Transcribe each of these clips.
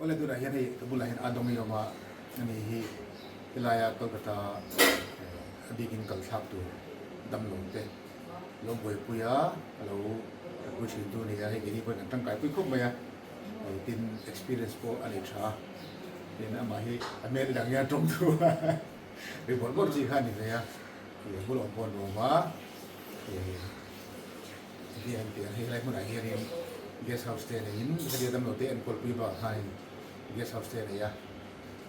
Awle tunah hian hei ka bulah hian a dawng i awm a, ani hi helaia Kolkata a bikin kal thlak tur damlo te lo buaipui a, a lo tanpui thin tu a ni a, hei keini pawhin kan tangkaipui khawp mai a, tin experience pawh a nei tha a, tin amah hi a hmel dang hian tawng thu a ri bawrh bawrh chi kha a ni ve a, a bul awm pawh a nuam a. Hei an tih ang hei helai hmunah hianin guest house te neiin hetia damlo te enkawl pui bakah khanin guest house te a nei a,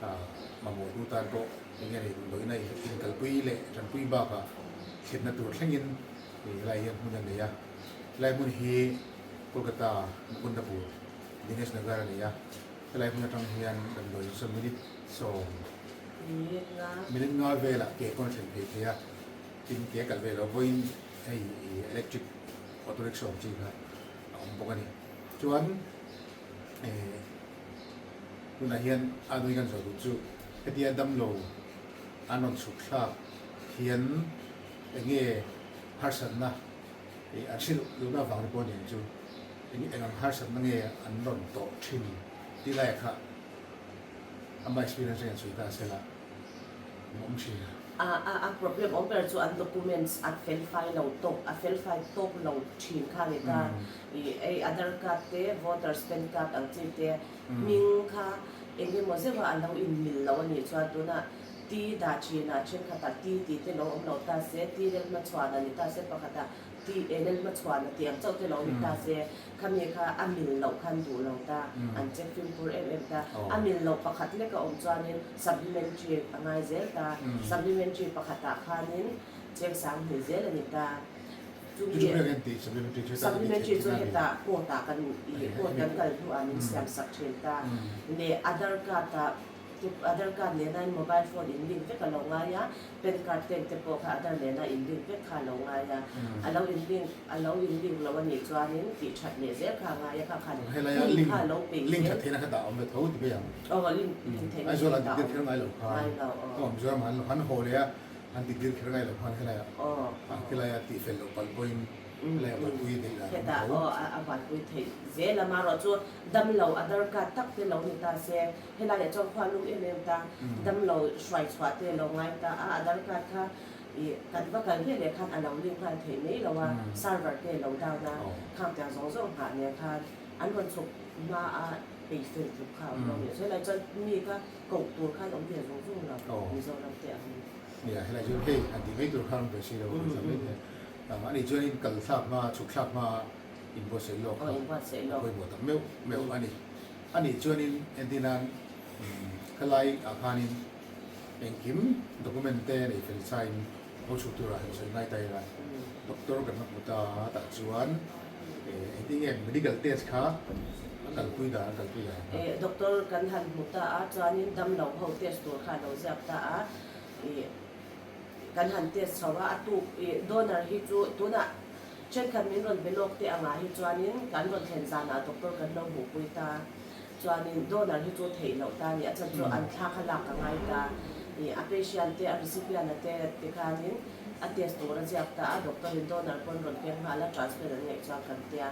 ah mamawh tu tan pawh eng nge ni damdawiin a inkalpui leh tanpui bakah thlenna tur thlengin hei helai hian hmun a nei a, helai hmun hi Kolkata Mukundapur Dinesh Nagar a ni a, helai hmun atang hian damdawiin saw minute sawm minute nga velah ke pawn a thlen phei thei a, tin ke kal ve lo vawiin. Hei i electric auto rickshaw ang chi kha a awm bawk a ni. Chuan eh tunah hian a nui kan zawh duh chu hetia damlo an rawn chhuk thlak hian eng nge harsatna ih an hrilh duhna avang te pawh a ni ang chu eng eng ang harsatna nge an rawn tawh thin tih laiah kha ama experience atangin sawi ta a sela. Awm thin a. A a a problem awm ber chu an documents a fel fai lo tawk a fel fai tawk lo thin kha ni ta. I ei Aadhar card te voters pan card ang chi te hming kha eng emaw zeuh a a lo in mil lo a nih chuan tunah T dah thin ah thenkhatah T tih te lo awm lo ta se T lel hmachhuan a ni ta se pakhatah T lel hmachhuan a tih ang chauh te lo ni ta se Khami kha a mil loh khan duh lo ta, an check fimkhur em em ta. A mil loh pakhat lek a awm chuanin supplementary a ngai zel ta. Supplementary pakhatah khanin cheng sang hnih zel a ni ta. Chumi supplementary chu hetah court ah kan ih court kan kal hnuah min siam sak thin ta. Leh Aadhar card ah Aadhar card nena in mobile phone in link vek a lo ngai a, pan card ten te pawh kha Aadhar nena in link vek kha a lo ngai a, a lo in link a lo in link lo a nih chuanin tih that leh zel kha a ngai a, kha khan hun kha a lo peih zel. Link that theihna kha dah awm ve tho ti mai ang. Aw link link theihna kha dah awm. Aizawl an ti dir kher ngai lo khan. Ngai lo aw. Aw Mizoram an han haw leh a, an ti dir kher ngai lo khan helai ah helai ah tih fel loh palh pawhin helai ah buaipui theih dan awm tho. Hetah aw a buaipui theih zel a, marawh chu damlo Aadhar card tak te lo ni ta se Helaiah chuan khua lum em em ta, damlo hruai chhuah te lo ngai ta a, Aadhar card kha ih kan va kal ve leh khan a lo link nghal theih mai lo a, server te lo down a, khang tiang zawng zawng nghah nen khan an rawn chhuk hma a pei fel tluk kha a awm lo nih. Helai chuan mi kha koh tur khan awm ve zung zung lo Mizoram te ang in. Nia, helai chuan hei han tih mai tur khan awm ve si lo, kan zam mai thei. Ani chuanin kal thlak hma, chhuk thlak hma inbuatsaih lawk kha a pawimawh tak meuh meuh a ni. A nih chuanin entirnan khalai ah khanin engkim document te nei fel sain ho chhuk turah han sawi ngai ta ila doctor kan la hmu ta a tah chuan engtin nge medical test kha a kalpui dan a kalpui dan kha. Doctor kan han hmu ta a chuanin damlo ho test tur kha a lo ziak ta a ih kan han test chho a a tuk ih donor hi chu tunah Thenkhat min rawn be lawk te angah hi chuanin kan rawn thlen zanah doctor kan lo hmuhpui ta. Chuanin donor hi chu theih loh ta a ni. A chhan chu an thla kha lak a ngai ta. Ih a patient te a recipient a te ti khanin a test tur a ziak ta a, doctor in donor pawn rawn keng nghal a, transplant an ngaih chuan kan tia.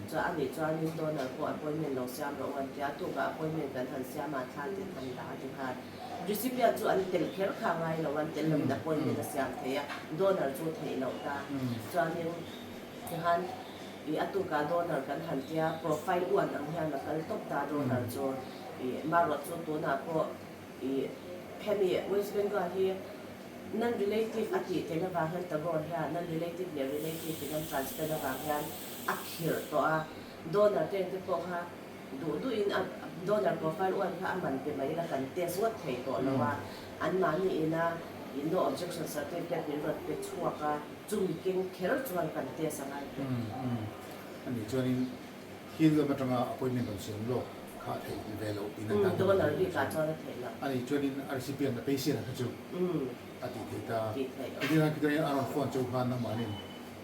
Chuan a nih chuanin donor pawh appointment lo siam rawh u an tia. Tukah appointment kan han siam a, thla tin han la a ti khan. Recipient chu an tel kher kha ngai lo, an tel loin appointment a siam thei a, donor chu theih loh ta. Chuanin tihan ih a tukah donor kan han tia, profile uan ang hian a kal tawp ta donor chu. Ih marawh chu tunah pawh ih hemi West Bengal hi non relative a tih tel avang hian Tagore hian non relative leh relative in an transplant avang hian a khirh tawh a, donor te te pawh kha Duh duhin a donor profile uan kha a man pe mai ila kan test ngawt thei tawh lo a, anmahni ina i no objection certificate min rawn pe chhuak a, chumi keng kher chuan kan test a ngai tawh. A nih chuanin thil lam atanga appointment rawn siam lawk kha a theih ve loh tihna tan a Donor bikah chuan a theih loh. A nih chuanin a recipient a patient kha chu a tih theih ta. Engtin a khitawng hian a rawn phone chauh khan nangmahnin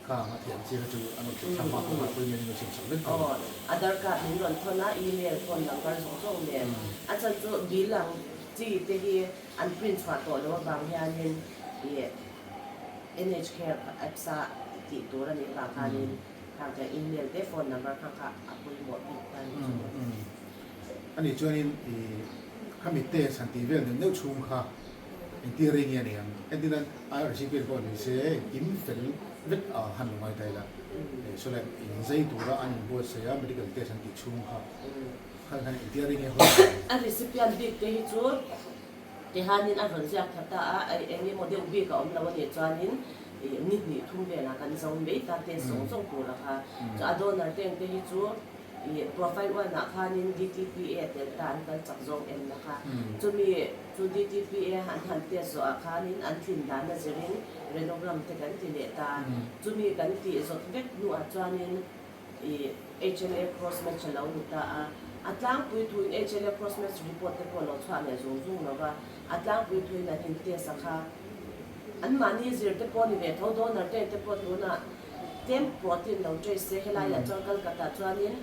Khang a thiam chiang chu an rawn thlen thlak hma pawhin an insiam sak vek thei. Aw, Aadhar card min rawn thawn a, email, phone number zawng zawng nen. A chhan chu bill ang chi te hi an print chhuah tawh loh avang hianin ih NHK apps a tih tur a nih avang khanin khang chuan email te phone number kha kha a pawimawh bik ta a ni chu. Ani chuanin i khami test han tih vel neuh neuh chhung kha engtir rei nge a ni ang? Entirnan IRCP pawh ni se engkim fel vek a han lo ngai ta ila. Saw lai inzei tura an inbuatsaih a medical test an tih chhung kha khan khan engtir rei nge hawn ang? A recipient bik te hi chu tihanin a rawn ziak tha ta a, eng emaw deuh bik a awm lo a nih chuanin ni hnih thum velah kan zo mai ta test zawng zawng tur a kha. Chuan a donor te engte hi chu I profile one ah khanin DTPA tel ta an kal chak zawng em na kha. Chumi chu DTPA an han test zawh ah khanin an tlin dan a zirin renogram te kan ti leh ta. Chumi kan tih zawt vek hnu ah chuanin i HLA cross match a lo ni ta a. A tlangpui thuin HLA cross match report te pawh lo chhuah leh zung zung lo va. A tlangpui thuin an in test a kha. Anmahni zir te pawh ni ve tho donor te te pawh tunah Tlem protein lo trace se helaiah chuan Calcutta chuanin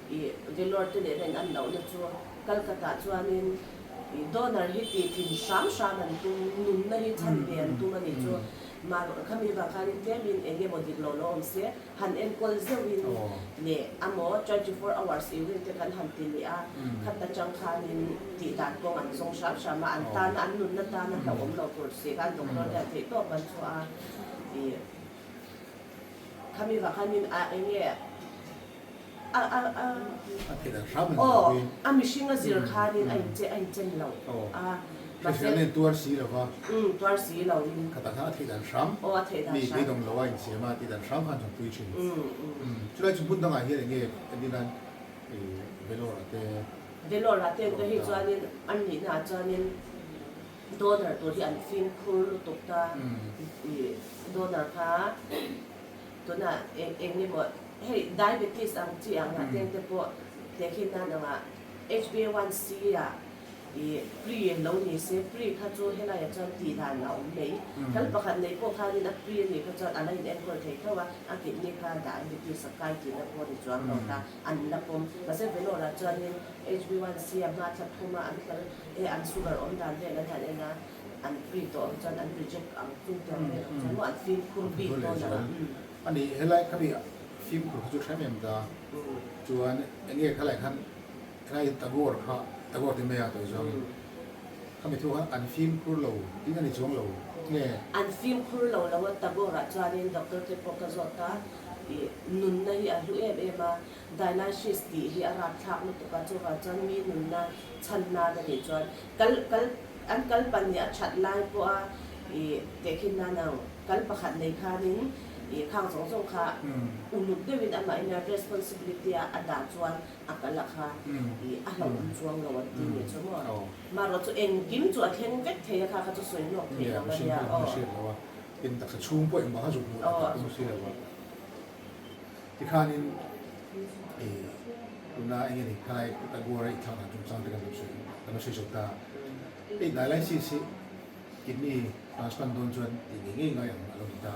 ih Vellore te leh in an lohna chu Calcutta chuanin ih donor hi tih tlin hram hram an tum nunna hi chhan ve an tum a nih chu mar khami vang khanin tlemin eng emaw dik lo lo awm se han enkawl zeuhin leh amaw 24 hours urine te kan han ti leh a khat atang khanin tih dan kawng an zawng hram hram a an tana an nunna tana hlauhawm lo tur si khan doctor te an theih tawp an chhuah a ih. Khami vah khanin a eng nge a a a A theih dan hram an aw a mihring a zir khanin a inche a inchen lo a mahse Hriselna in tuar si lo va. Umm tuar si lo in. Khatah khan a theih dan hram aw a theih dan mi beidawng lo a insiam a tih dan hram khan chuan pui thin. Umm umm. Chulai chu hmun dangah hian eng nge entir nan i Vellore ah te. Vellore ah te ka hei chuanin an nihna ah chuanin. Donor tur hi an fimkhur lutuk ta i donor kha tunah eng eng emaw hei diabetes ang chi ang ah teng te pawh tehkhin nan anga HbA1c ah i pre lo ni se pre kha chu helai ah chuan tih dan a awm mai thal pakhat nei pawh khanin a pre anih kha chuan a la in enkawl thei tho a a kidney kha diabetes a kai tihna pawh ni chuang lo ta an la pawm mahse Vellore ah chuanin HbA1c a hma thla thum a an kal E an sugar awm dan vel an han en a, an pre tawh ang chuan an reject ang chu tiang vel ang chuan maw an fimkhur bik dawn ang a. A ni, helai kha mi fimkhur kha chu hrem em ta, chuan eng nge khalai khan helai Tagore kha Tagore ti mai a tawi zawngin khami thu khan an fimkhur lo tin a ni chuang lo nge. An fimkhur lo lo a Tagore ah chuanin doctor te pawh ka zawt a, i nunna hi a hlu em em a, Dialysis tih hi a rapthlak lutuk a, chuvang chuan mi nunna chhan nan a nih chuan kal kal an kal pan nih a that lai pawha ih tehkhin nan ang kal pakhat nei khanin ih khang zawng zawng kha uluk deuhin amah ina responsibility a a dah chuan a kal a kha ih a hlauhawm chuang lo an ti nih chu maw. Marawh chu engkim chu a thleng vek thei a kha kha chu sawi nawk theih lo a nia aw. Tin taksa chhung pawh engmah kha zuk hmuh tak tak si lo a. Tikhanin i tuna eng nge ni khalai Tagore i thlang dan chungchang te kan lo sawi kan lo sawi zawk ta. Hei dialysis hi kidney transplant dawn chuan tih ngei ngei ngai ang a lo ni ta.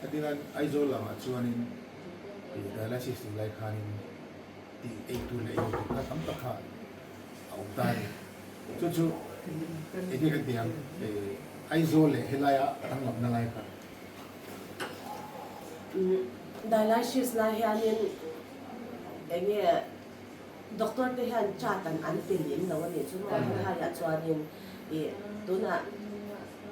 Hetiang Aizawl lamah chuanin i dialysis tih lai khanin tih ei tur leh ei lo tur kha tam tak kha a awm ta a ni. Chu chu eng nge kan tih ang Aizawl leh helaia danglamna lai kha. Dialysis lai hianin eng nge doctor te hian chat an an pe lem lo a nih chu maw helaiah chuanin ih tunah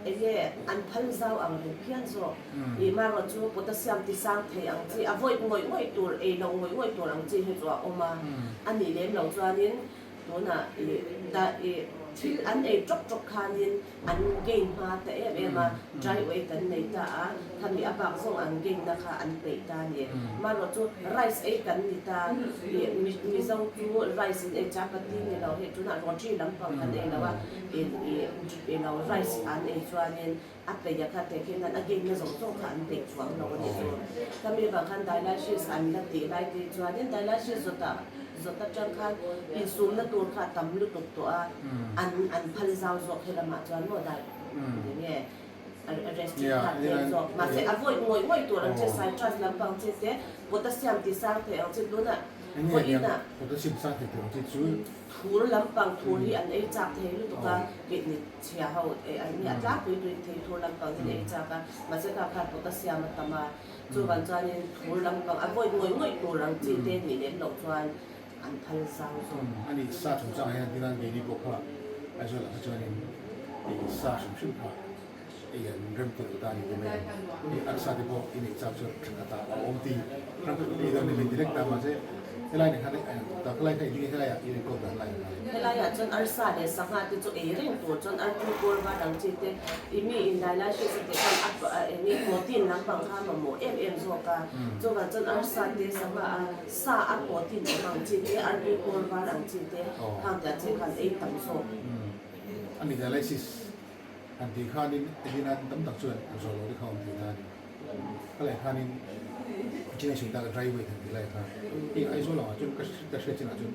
eng nge an phal zau ang reng phian zawk ih marawh chu potassium ti sang thei ang chi a vawih ngawih ngawih tur ei lo ngawih ngawih tur ang chi hi chu a awm a a nih lem loh chuanin tunah ih dah ih thil an ei tawk tawk khanin An gain hma ta em em a, dry weight an nei ta a, khami a bak zawng an gain na kha an peih ta a ni. Marawh chu rice ei kan ni ta, ih Mizo chu rice in ei chapati ni lo hei tunah roti lampang kan ei lo a, ih ih lo rice an ei chuanin a peih a kha tehkhin an a gain na zawng zawng kha an peih chuang lo a ni chu. Khami avang khan dialysis an la tih lai te chuanin dialysis zawtah Zawt atang khan insumna tur kha a tam lutuk tawh a, an an phal zau zawk he lamah chuan maw dai eng nge restrict kha tlem zawk. Mahse a vawi ngawih ngawih tur ang che citrus lampang che te potassium ti sang thei ang che tunah vawiin ah Potassium sang thei tur ang che chu thur lampang thur hi an ei chak thei lutuk a, kidney chhia ho an nia a tlangpui tuin thei thur lampang hi an ei chak a, mahse kha khan potassium a tam a. Chuvang chuanin thur lampang a vawi ngawih ngawih tur ang chi te nih lem loh chuan an phal zau zawk. A ni, sa chungchangah hian tinan keini pawh kha Aizawl ah kha chuanin sa hrim hrim kha ei an rem tel ta a ni te mai ang. Hei arsa te pawh i neih chak chuan thenkhat ah a awm ti ram ei dawn ni min ti lek ta mahse helai nen khan a inang ta helai kha i ding a helai ah i enkawl dan lai ang. Helai ah chuan arsa leh sangha te chu ei reng tur chuan artui kawl var ang chi te i mi in dialysis a tih khan a eng nge protein lampang kha a mamawh em em zawk a chuvang chuan arsa te sangha a sa a protein awm ang chi te artui kawl var ang chi te khang te ah chi khan ei tam zawk. A ni dialysis Han tih khanin Edina tam tak chuan a zawh loh te kha awm thei ta a ni. Ka leh khanin Chinai sawi tak dry weight han tih lai kha hei Aizawl angah chuan ka ka hriat chinah chuan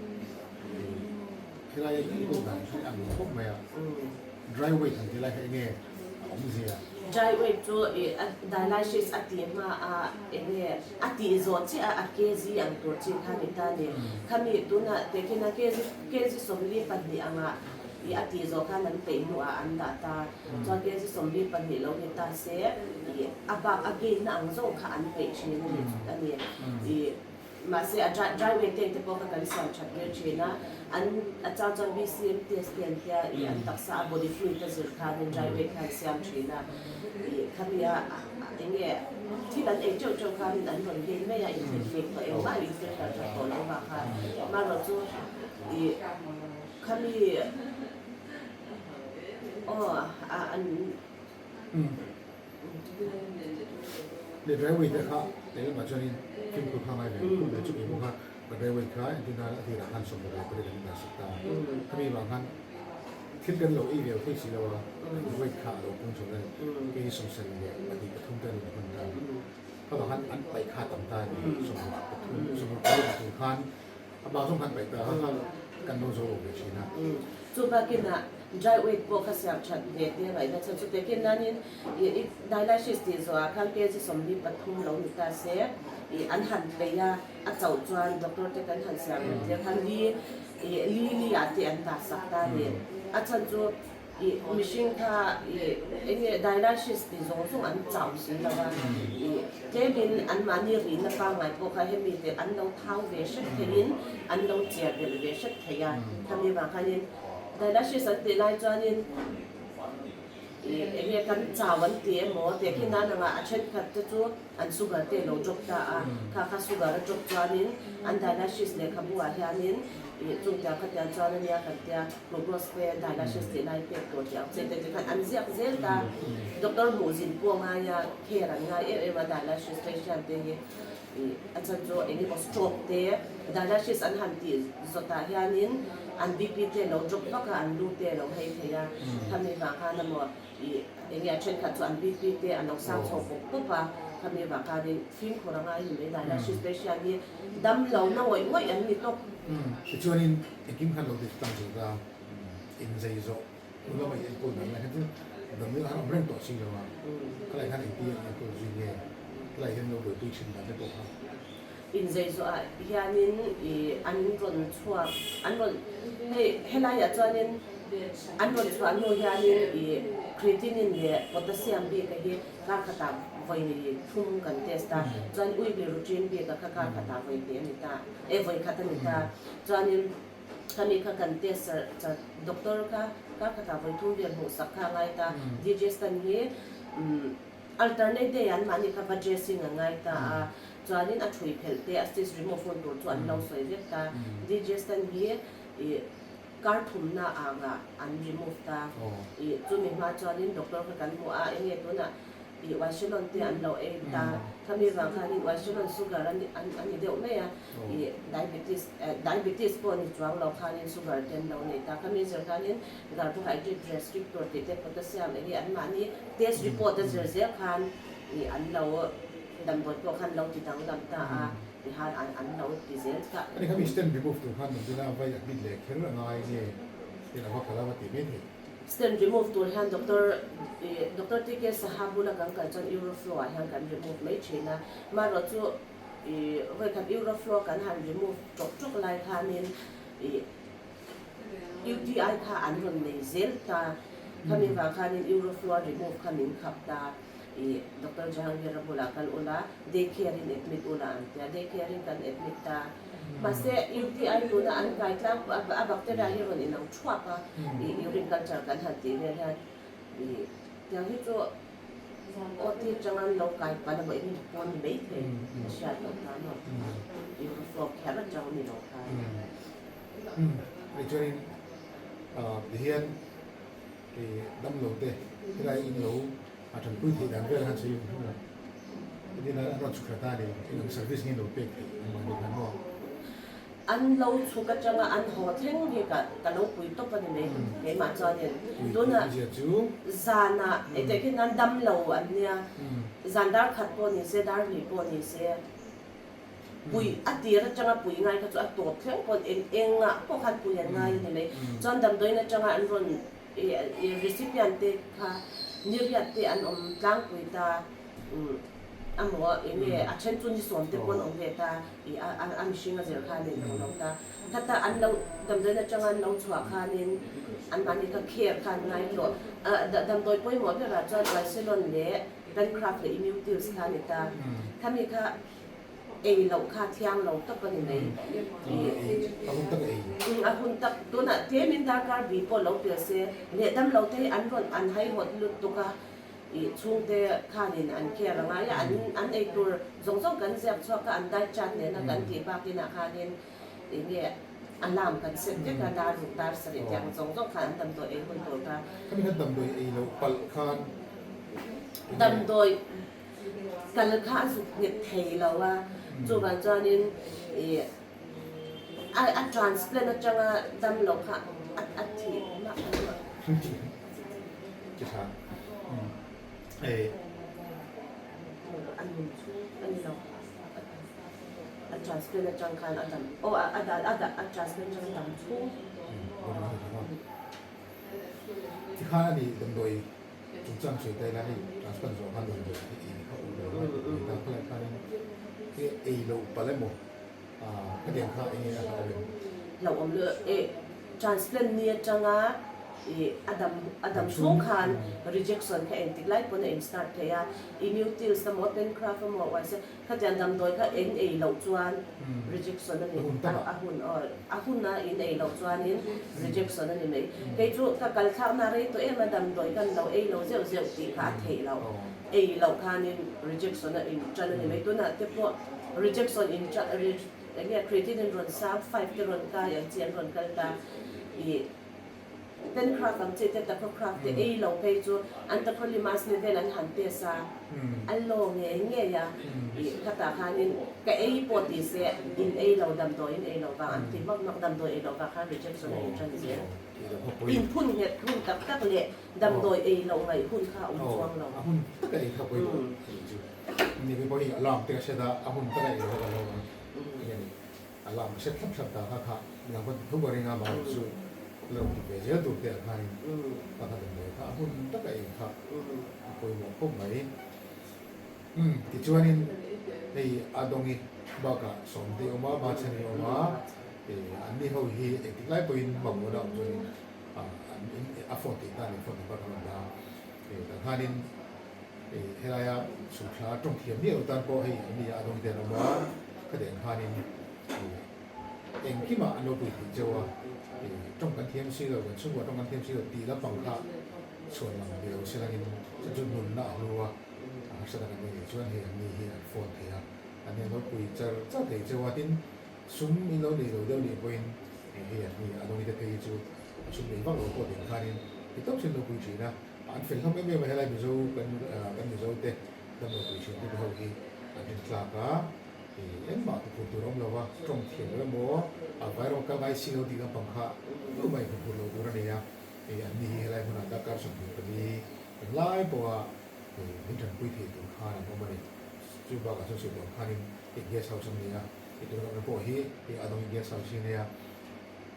helai a enkawl dan hi ang khawp mai a, dry weight han tih lai kha enge a awmzia? Dry weight chu ih a dialysis a tih hma a enge a tih zawh chiah a a kg ang tur chi kha ni ta a ni. Khami tunah tehkhin a kg kg 42 angah I a tih zawh khan an peih hnuah an dah ta. Chuan kg 42 lo ni ta se, i a bak a gain na ang zawng kha an peih thin a ni a ni. I mahse a dry dry weight tank te pawh kha kan siam that tir thin a, an a chang chuan BCM test te an tia i an taksa a body fluid a zir khanin dry weight kha an siam thin a. I khami a eng nge thil an ei teuh teuh khanin an rawn gain mai a, inthlikhlik tawh engmah infilter that tawh lo vang khan. Amaherawhchu i. Khami aw a an. Le dry weight te kha leh lamah chuanin fimkhur kha ngai ve khum ve chumi pawh kha ka dry weight kha entir nan a tirah khan 18 kan dah sak ta a, khami vang khan thil kan lo ei ve thei si lo a, weight kha a lo pung chho ta a ni, kei 72 pathum te a ni hman ta a, kha vang khan an paih kha a tam ta a ni, 63 65 tur khan. A bak zawng khan paih ta kha kan lo zo lo ve thin a. Chu bakinah dry weight pawh kha siam that ve te ngaihna chhan chu tekin nanin i dialysis tih zawhah khan kg 43 lo ni ta se i an han peih a, a chauh chuan doctor te kan han siam rem tir khan li i li li ah te an dah sak ta a ni. A chhan chu I mihring kha i eng nge dialysis ti zawng zawng an chau si lo a, i tlemin anmahni rihna pangngai pawh kha hemi te an lo thau ve hret theiin an lo chiar belh ve hret thei a, khami vang khanin dialysis an tih lai chuanin i eng nge kan chau an ti emaw teh khi nan anga a thenkhat te chu an sugar te lo drop ta a, kha kha sugar a drop chuanin an dialysis lehkhabu ah hianin i chungtiang khatiang chuan ania kan tia. Glucose te dialysis tih lai pek tur tih ang chi te tikhan an ziak zel ta. Doctor hmuh zin pawh ngai a, care an ngai em em a dialysis patient te hi ih a chhan chu eng emaw stroke te dialysis an han tih zawtah hianin an BP te lo drop vak a, an lu te lo hei thei a, khami vang khan emaw ih eng nge a thenkhat chu an BP te a lo sang chho pawp pawp a, khami vang khanin fimkhur a ngai ni mai dialysis patient hi dam lo na ngawih ngawih an ni tawp. Tichuanin Engkim khan lo ti tang chu ta inzei zawh hnu lama i enkawl dan lai khan chu damdawi khan awm reng tawh si lo a, khalai khan engti an enkawl zui nge, khalai hian lo buaipui thin dan te pawh kha. Inzei zawh ah hianin i an rawn chhuak an rawn hei helaiah chuanin an rawn chhuah hnu hianin i creatinine leh potassium bik a hi kar khatah vawi thum kan test a, chuan weekly routine bik a kha kar khatah vawi hnih a ni ta. E vawi khat a ni ta. Chuanin khami kha kan test char char doctor kha kar khatah vawi thum vel hmuh sak kha a ngai ta. DJ stan hi alternate day an mahni kha va dressing a ngai ta a. Chuanin a thui phelh te a stitch remove hun tur chu an lo sawi vek ta. DJ stan hi ih kar thumna angah an remove ta. Ih chumi hma chuanin doctor kha kan hmu a enge tunah I Uaishelon te an lo ei ta. Khami vang khanin Uaishelon sugar a a ni deuh mai a, i diabetes diabetes pawh ni chuang lo khanin sugar te an lo nei ta. Khami zir khanin carbohydrate restrictor tih te potassium eng nge anmahni test report a zir zel khan i an lo damdawi pawh khan lo ti danglam ta a tihan an an lo ti zel ta. Ani khami stent remove tur khan damdawiina vai admit leh kher a ngai nge tiin a va kal a va ti mai thei. Stent remove tur hian doctor ih Doctor TK Saha bula kan kal chuan Euroflow ah hian kan remove mai thin a, marawh chu ih vawikhat Euroflow kan han remove tawk tawk lai khanin ih UTI kha an rawn nei zel ta, khami vang khanin Euroflow a remove kha min khap ta, ih Doctor Jahangir-a bulah kal ula day care in admit ula an tia, day care in kan admit ta. Mahse UTI tuna an kai tlang a bacteria hi rawn inang thuap a, ih urine culture kan han tih vel hian ih tiang hi chu OT atanga an lo kai palh emaw eng emaw pawh a ni maithei a hriat loh ta maw uroflow kher atang ni lo khan. Tichuanin tihian ih damlo te helai in lo a tanpui theih dan vel khan sawi hmun a tin a rawn chhuk thla ta a ni eng ang service nge lo pek theih ang mahni khan maw. An lo chhuk atanga an haw thleng hi ka ka lo pui tawp a ni mai keimah chuanin tunah zanah engtiah khi nan dam lo an nia zan dar khat pawh ni se dar hnih pawh ni se pui a tir atanga pui ngai kha chu a tawp thleng pawn eng engah pawh khan pui an ngai a ni mai chuan damdawiin atanga an rawn I recipient te kha niriat te an awm tlangpui ta amaw enge a then chu ni sawm te pawn awm ve ta i a mihring a zir khanin ang lo ta khata an lo damdawiin atanga an lo chhuah khanin an mahni kha care kha an ngai tawh damdawi pawimawh berah chuan Wycelon leh Pancraft leh Imutils kha a ni ta khami kha Ei loh kha thiang lo tawp a ni mai. A hun tak ei. A hun tak. Tunah tlemin darkar bi pawh lo pel se, leh dam lo te hi an rawn an haihawt lut tuk a, ih chhungte khanin an care a ngai a, an an ei tur zawng zawng kan ziak chhuak a, an diet chart nena kan tih bak inah khanin eng nge alarm kan set vek a, dar ruk dar sarih tiang zawng zawng khan an damdawi ei hun tur kha. Khami kha damdawi ei loh palh khan eng nge. Damdawi. Kal kha a zuk nghet thei lo a, chuvang chuanin ih a a transplant atanga dam loh kha a a thih mah a ni. Chi tha e. A nun chhung a ni lo. A transplant atang khan a dam aw a a a a transplant atanga dam chhung. Ti khan a ni damdawi. Chungchang sawi ta ila hei transplant zawh khan damdawi hi ei kha awm lo a, ei ta khalai khanin he ei loh palh emaw ah khatiang kha eng nge a hlauh em? Hlauh awm lo e, transplant ni atanga ih a dam a dam chhung khan rejection kha engtik lai pawn a in start thei a, Imutils emaw Pencraft emaw uai se Khatiang damdawi kha in ei loh chuan rejection a ni, a hun aw, a huna in ei loh chuanin rejection a ni mai. Kei chu ka kal thlakna rei tawh em a, damdawi kan lo ei lo zeuh zeuh tih kha a theih loh. Ei loh khanin rejection a in tan a ni mai. Tunah te pawh rejection in tan, eng nge creatinine rawn sang five te rawn kai ang chi an rawn kal ta ih. Pen craft ang chi te tacrocraft te ei lo phei chu an tacrolimus level an han test a, a law ngei ngei a, ih khatah khanin ka ei pawh ti se in ei lo damdawi in ei lo vang an ti mak mak damdawi ei lo vang khan rejection a intan zel. In phun nghet hun tak tak leh damdawi ei loh ngaih hun kha a awm chuang lo. A hun taka ei kha pawimawh tih chu ni pawh hi alarm te ka hriat a, a hun taka ei loh kha ka lo ang eng nge ni. A lam hre thlap thlap ta kha kha midang pawn thu ka ring a mahni chu lo ti ve zel tur te ah khanin ka kha damdawi kha a hun tak a eng kha a pawimawh khawp mai. Umm tichuanin hei a dawngi bakah Sawmte awm a, Machhani awm a, anni ho hi engtik lai pawhin mamawh na awm chuanin an in a phone tih tan leh phone number kan rawn dah a, tah khanin helaia sulthla tawng thiam miah lo tan pawh hei anni a dawngi te an awm a, khatiang khanin engkimah an lo pui thei cheu a, tawng kan thiam si lo, kan chhungkua tawng kan thiam si lo tih lampang kha chhuan lang ni lo se langin chu chu nunna a hlu a, a harsat a kan nei chuan hei anni hi an phone thei a, anni an lo pui char char thei cheu a, tin sum in lo nei lo deuh nih pawhin hei anni a dawngi te phei hi chu sum nei vak lo pawh tih khanin ti tawp sin lo pui thin a, an fel hlawm em em a helai Mizo kan kan Mizo te damlo pui thin te ho hi an rintlak a. Engmah ti phur tur a awm lo va, tawng thiam lo emaw, a vai rawng kal ngai si lo tih lampang kha tumah in phur lo tur a ni a. An ni hi helai hmunah darkar 24 englai pawha min tanpui thei tur khan an awm a ni. Chu bakah chuan sawi tawh khanin hei guest house an ni a, hei tuna kan awm pawh hi hei a dawngin guest house hi a nia,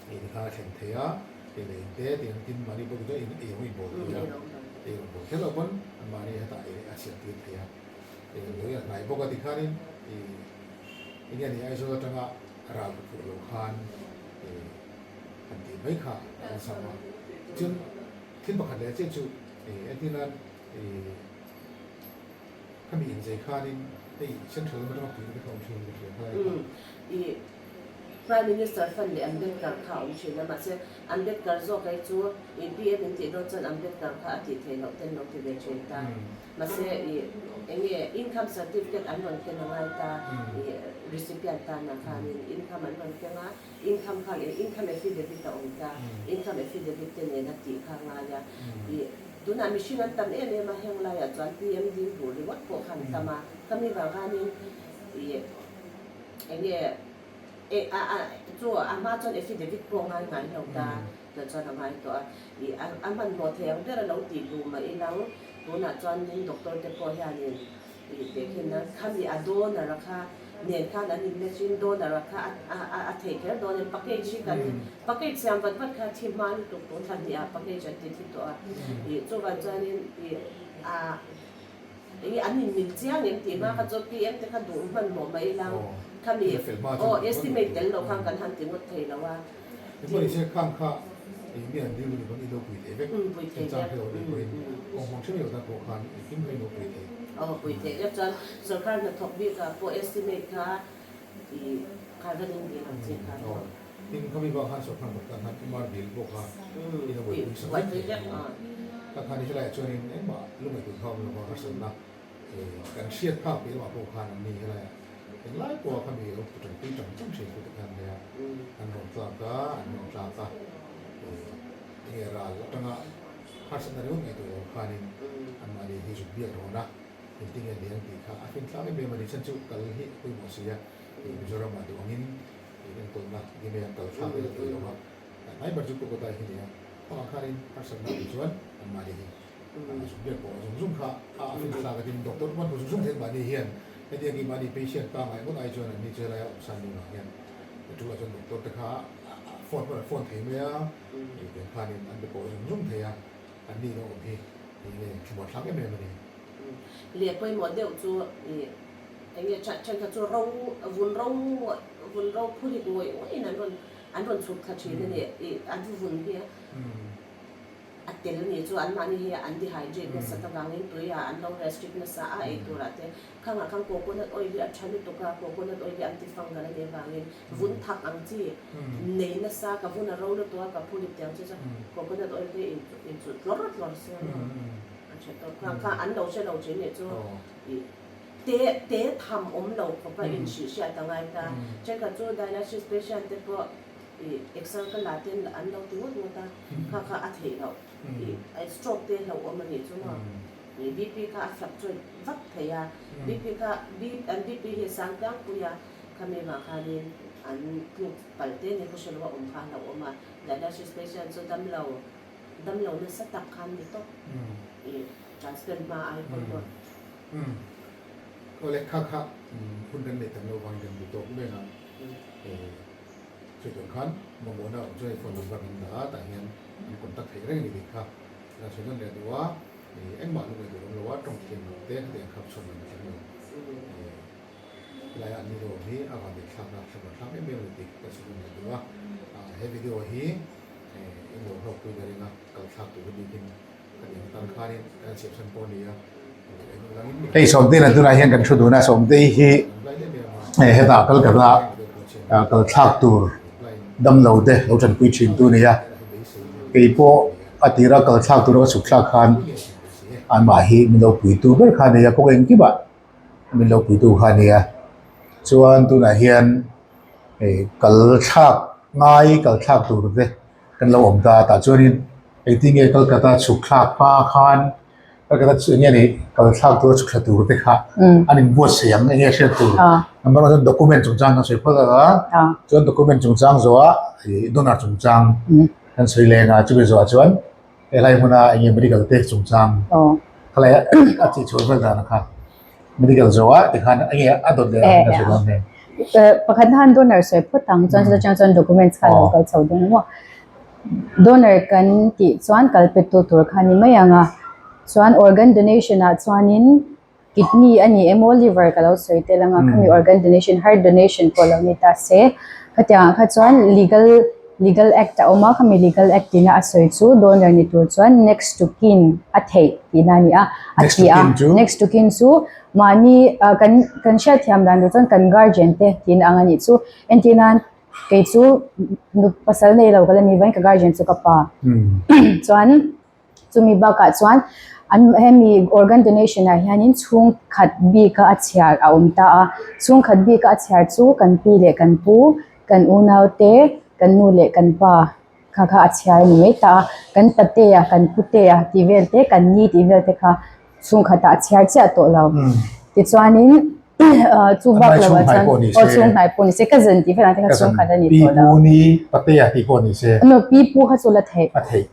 hei ti khan a thlen thei a, hei leh in te tiang tin mahni pawh chu in ei rawng in bawl thei a, ei rawng bawl kher loh pawn mahni hetah ei a siam tir thei a. Lei a hnai bawk a ti khanin ih enge ni Aizawl atanga ral ka phurh lo khan ih han tih mai kha an sam a. Chuan thil pakhat leh chiah chu ih entir nan ih khami inzei khanin hei central lam atanga puihna te kha awm thin ka hria kha. Ih. Prime Minister fund leh Ambedkar kha a awm thin a, mahse Ambedkar zawk ai chu i PM in tih dawn chuan Ambedkar kha a tih theih loh ten lo ti ve thin ta. Mahse i eng nge income certificate an rawn ken a ngai ta i recipient tanah khanin income an rawn keng a, income kha income affidavit a awm ta, income affidavit te nena tih kha a ngai a. I tunah mihring an tam em em a, heng laiah chuan PM dil duh ringawt pawh kha an tam a, khami vang khanin i eng nge e a a chu a hma chuan affidavit pawh ngai ngai lo ta tah chuan a ngai tawh a i a a hmanhmawh thei ang ber a lo tih duh mah ilang tunah chuanin doctor te pawh hianin i tehkhin a khami a donor a kha nen khan an in match in donor a kha a a a thei kher dawn em package hi kan package siam vat vat kha thi hma lutuk tun thla hnih ah package an ti thi tawh a i chuvang chuanin i a Enge an in mil chiang em tih hma kha chu PM te kha duh hmanhmawh mai ila khami aw estimate tel loh khan kan han ti ngawt thei lo a. Engpawh nise khang kha eng nge an dil ni pawn i lo pui thei vek pui thei chang kha lo ni pawhin kawng hmang hrem lo tan pawh khan engkim kha i lo pui thei. Aw pui thei vek chuan sorkar hnathawk bikah pawh estimate kha i kha running bill ang chi kha. Aw tin khami bak khan sorkar hnathawk tan khan MR bill pawh kha i lo buaipui sak vek thei. Ka khan helaiah chuanin engmah lungaihtuah thawk lo va harsatna kan hriat phak piah lamah pawh khan an ni helaiah englai pawha khami lo tangpui tang tang thin tute khan nia an rawn tlak a, an rawn tlak a, enge ral atanga harsatna ringawt ngaihtuah lo khanin anmahni hi zuk biak rawn a, engtin nge ni ang tih kha a finthlak em em a ni. Chhan chu kal hi a pawimawh si a, Mizoramah duh angin enkawlna enge an kal thlak vel thei lo va, hnai ber chu Kolkata hi a ni a. Pakhat khanin harsatna awm chuan an mahni hi zuk biak pawh zung zung kha a fin thlak a tin doctor hman zung zung theih mahni hian hetiang hi mahni patient pangngai ngawt ai chuan an ni chu helai a awmsan ni vang hian tul ah chuan doctor te kha phone pawn an phone thei mai a tiang khanin an be pawh zung zung thei a an ni lo awm hi enge thlamuan thlak em em a ni. Leh pawimawh deuh chu i enge thenkhat chu ro vun ro vun ro phulik ngawih ngawih in an rawn An rawn chhuk thla thin a ni. Ih, an vun hi a tel a ni chu anmahni hi an dehydrate nasat avangin tuiah an lo restrict nasa a ei turah te. Khangah khan coconut oil hi a tha lutuk a, coconut oil hi antifungal a nih avangin vun thak ang chi nei nasa, ka vun a ro lutuk a, ka phur ip tiang chi chuan coconut oil te inchulh tlawr tlawr se a tha tawp. Khang kha an lo hre lo thin nih chu ih. Te te tham awm lo khawp a inhrih hriat a ngai ta. Thenkhat chu dialysis patient te pawh ih exer ka la ten an lo ti ngawt ngawt a, kha kha a theih loh. Ih stroke te hlauh awm a nih chu maw. Ih BP kha a fluctuate vak thei a, BP kha an BP hi a sang tlangpui a, khami vang khanin an tluk palh te ni khaw hre lo a awm kha a hlauh awm a. Dialysis patient chu damlo damlo nasa tak khan ni tawp. Ih transplant hma ai pawn maw. Umm. Awle kha kha hun kan neih tam lo vangin kan bu tawk mek a. Chutah khan mamawhna awm chuan phone number kan dah a, tah hian an contact theih reng a ni tih kha kan sawi nawn leh duh a. Engmah lu ngaihtuah awm lo a, tawng thiam lo te khatiang khap chhuak lo tling lo. Helai ah ni lo awm hi a van thlak a, thlamuan thlak em em a ni tih kan sawi nawn leh duh a. He video hi in lo hlawkpui ka ring a, kal thlak tur hi bikin Hei Sawmtei lah tunah hian kan thu dun a, Sawmtei hi hetah Kolkata kal thlak tur damlo te lo tanpui thin tu a ni a, keipawh a tira kal thlak tura ka chhuk thlak khan amah hi min lo puitu ber kha a ni a, kawng engkimah min lo puitu kha a ni a, chuan tunah hian hei kal thlak ngai kal thlak tur te kan lo awm ta a, tah chuanin. Engtin nge Kolkata chhuk thlak hma khan Kolkata chu enge ni kal thlak tur a chhuk thla tur te kha an inbuatsaih ang enge hriat tur number one chuan document chungchang kan sawi phawt a chuan document chungchang zawhah ih donor chungchang kan sawi leng a chumi zawhah chuan helai hmuna enge medical te chungchang khalai a tih chhuah vel dan kha medical zawhah tikhan enge a dawt leh ang kan sawi dawn nen. Pakhat na han donor sawi phawt ang chuan chutah chuan documents kha lo kal chho dawn maw. Donor kan tih chuan kal pe tu tur kha a ni mai ang a, chuan organ donation ah chuanin kidney a ni emaw liver ka lo sawi tel ang a, khami organ donation heart donation pawh lo ni ta se, khatiang ah kha chuan legal legal act a awm a, khami legal act ina a sawi chu donor ni tur chuan next to kin a theih tihna a ni a, a ti a, next to kin chu mahni ah kan kan hriatthiam dan tur chuan kan guardian te tihna ang a nih chu, entirnan. Kei chu nu pasal nei lo ka la ni vain ka guardian chu ka pa. Chuan chumi bakah chuan an hemi organ donation ah hianin chhungkhat bika a chhiar a awm ta a. Chhungkhat bika a chhiar chu kan pi leh kan pu, kan unau te, kan nu leh kan pa kha kha a chhiar a ni mai ta a. Kan patea, kan putea tih vel te, kan ni tih vel te kha chhungkhatah a chhiar chiah tawh lo. Tichuanin chu bak lo ah chuan aw chhunghnai pawh ni se cousin tih velah te kha chhungkhat a ni tawh lo. Pi pu ni patea tih pawh ni se. No pi pu kha chu la theih. A theih.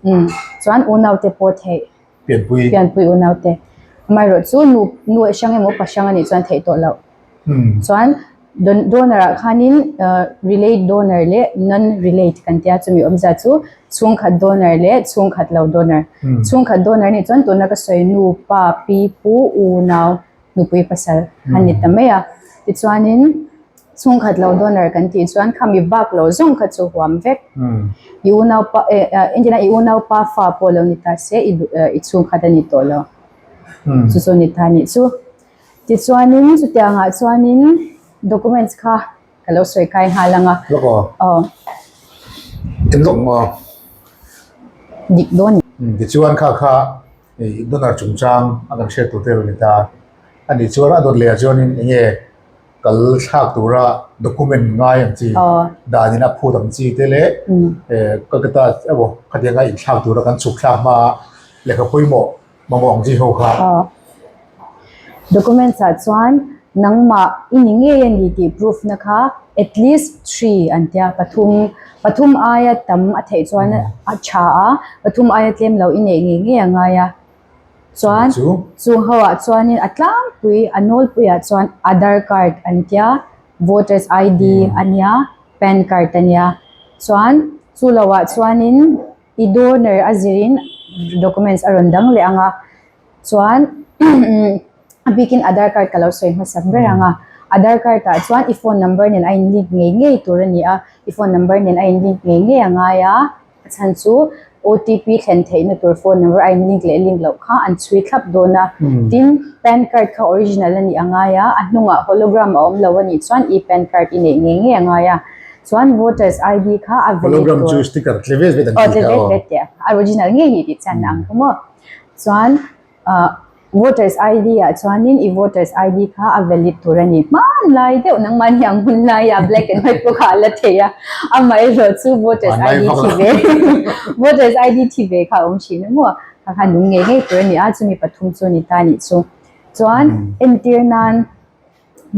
Chuan unau te pawh theih. Pianpui. Pianpui unau te. Amaherawh chu nu nu hrang emaw pa hrang a nih chuan theih tawh loh. Chuan donor ah khanin relate donor leh non relate kan tia chumi awmzia chu chhungkhat donor leh chhungkhat lo donor. Chhungkhat donor nih chuan tuna ka sawi nu, pa, pi, pu, unau, nupui pasal a ni ta mai a. Tichuanin chhungkhat lo donor kan tih chuan khami bak lo zawng kha chu huam vek. I unau pa engtin i unau pa fa pawh lo ni ta se i chhungkhat a ni tawh lo. Chu chu a ni ta a nih chu. Tichuanin chutiangah chuanin documents kha ka lo sawi kai nghal ang a. Lawk aw. Aw. Eng lawk maw? Dik dawn. Tichuan kha kha donor chungchang a kan hriat tur te a rawn ni ta. A nih chuan a dawt leh ah chuanin eng nge kal thlak tura document ngai ang chi, danin a phut ang chi te leh Kolkata emaw khatianga inthlak tura kan chhuk thlak hmaa lehkha pawimawh Mamawh ang chi ho kha. Aw. Documents ah chuan nangmah i ni ngei a ni tih proof na kha at least three an tia pathum pathum aia tam a theih chuan a tha a pathum aia tlem lo i neih ngei ngei a ngai a chuan chung ho ah chuanin a tlangpui a nawlpui ah chuan Aadhaar card an tia voters ID a nia pan card a nia chuan chu lo ah chuanin. I donor a zirin documents a rawn dang leh ang a, chuan a bikin Aadhaar card ka lo sawi hmasak ber ang a, Aadhaar card ah chuan i phone number nen a in link ngei ngei tur a ni a, i phone number nen a in link ngei ngei a ngai a, a chhan chu OTP thlen theihna tur phone number a in link leh link loh kha an chhui thlap dawn a, tin pan card kha original a nih a ngai a, a hnungah hologram a awm lo a nih chuan i pan card i neih ngei ngei a ngai a. Chuan voters ID kha a valid Hologram tur. chu sticker tle vet vet an Aw tih tle kha vet aw. vet tih a original ngei ni tih chuan ang kha maw. Chuan ah voters ID ah chuanin i voters ID kha a valid tur a ni. Hmanlai deuh nangmahni ang hun laia black and white pawh kha a la thei a. Amaherawh chu voters Hmanlai ID vak thi lo. ve voters ID thi ve kha a awm thin a maw. Kha kha nung ngei ngei tur a ni a, chumi pathum chu a ni ta nih chu. Chuan entir nan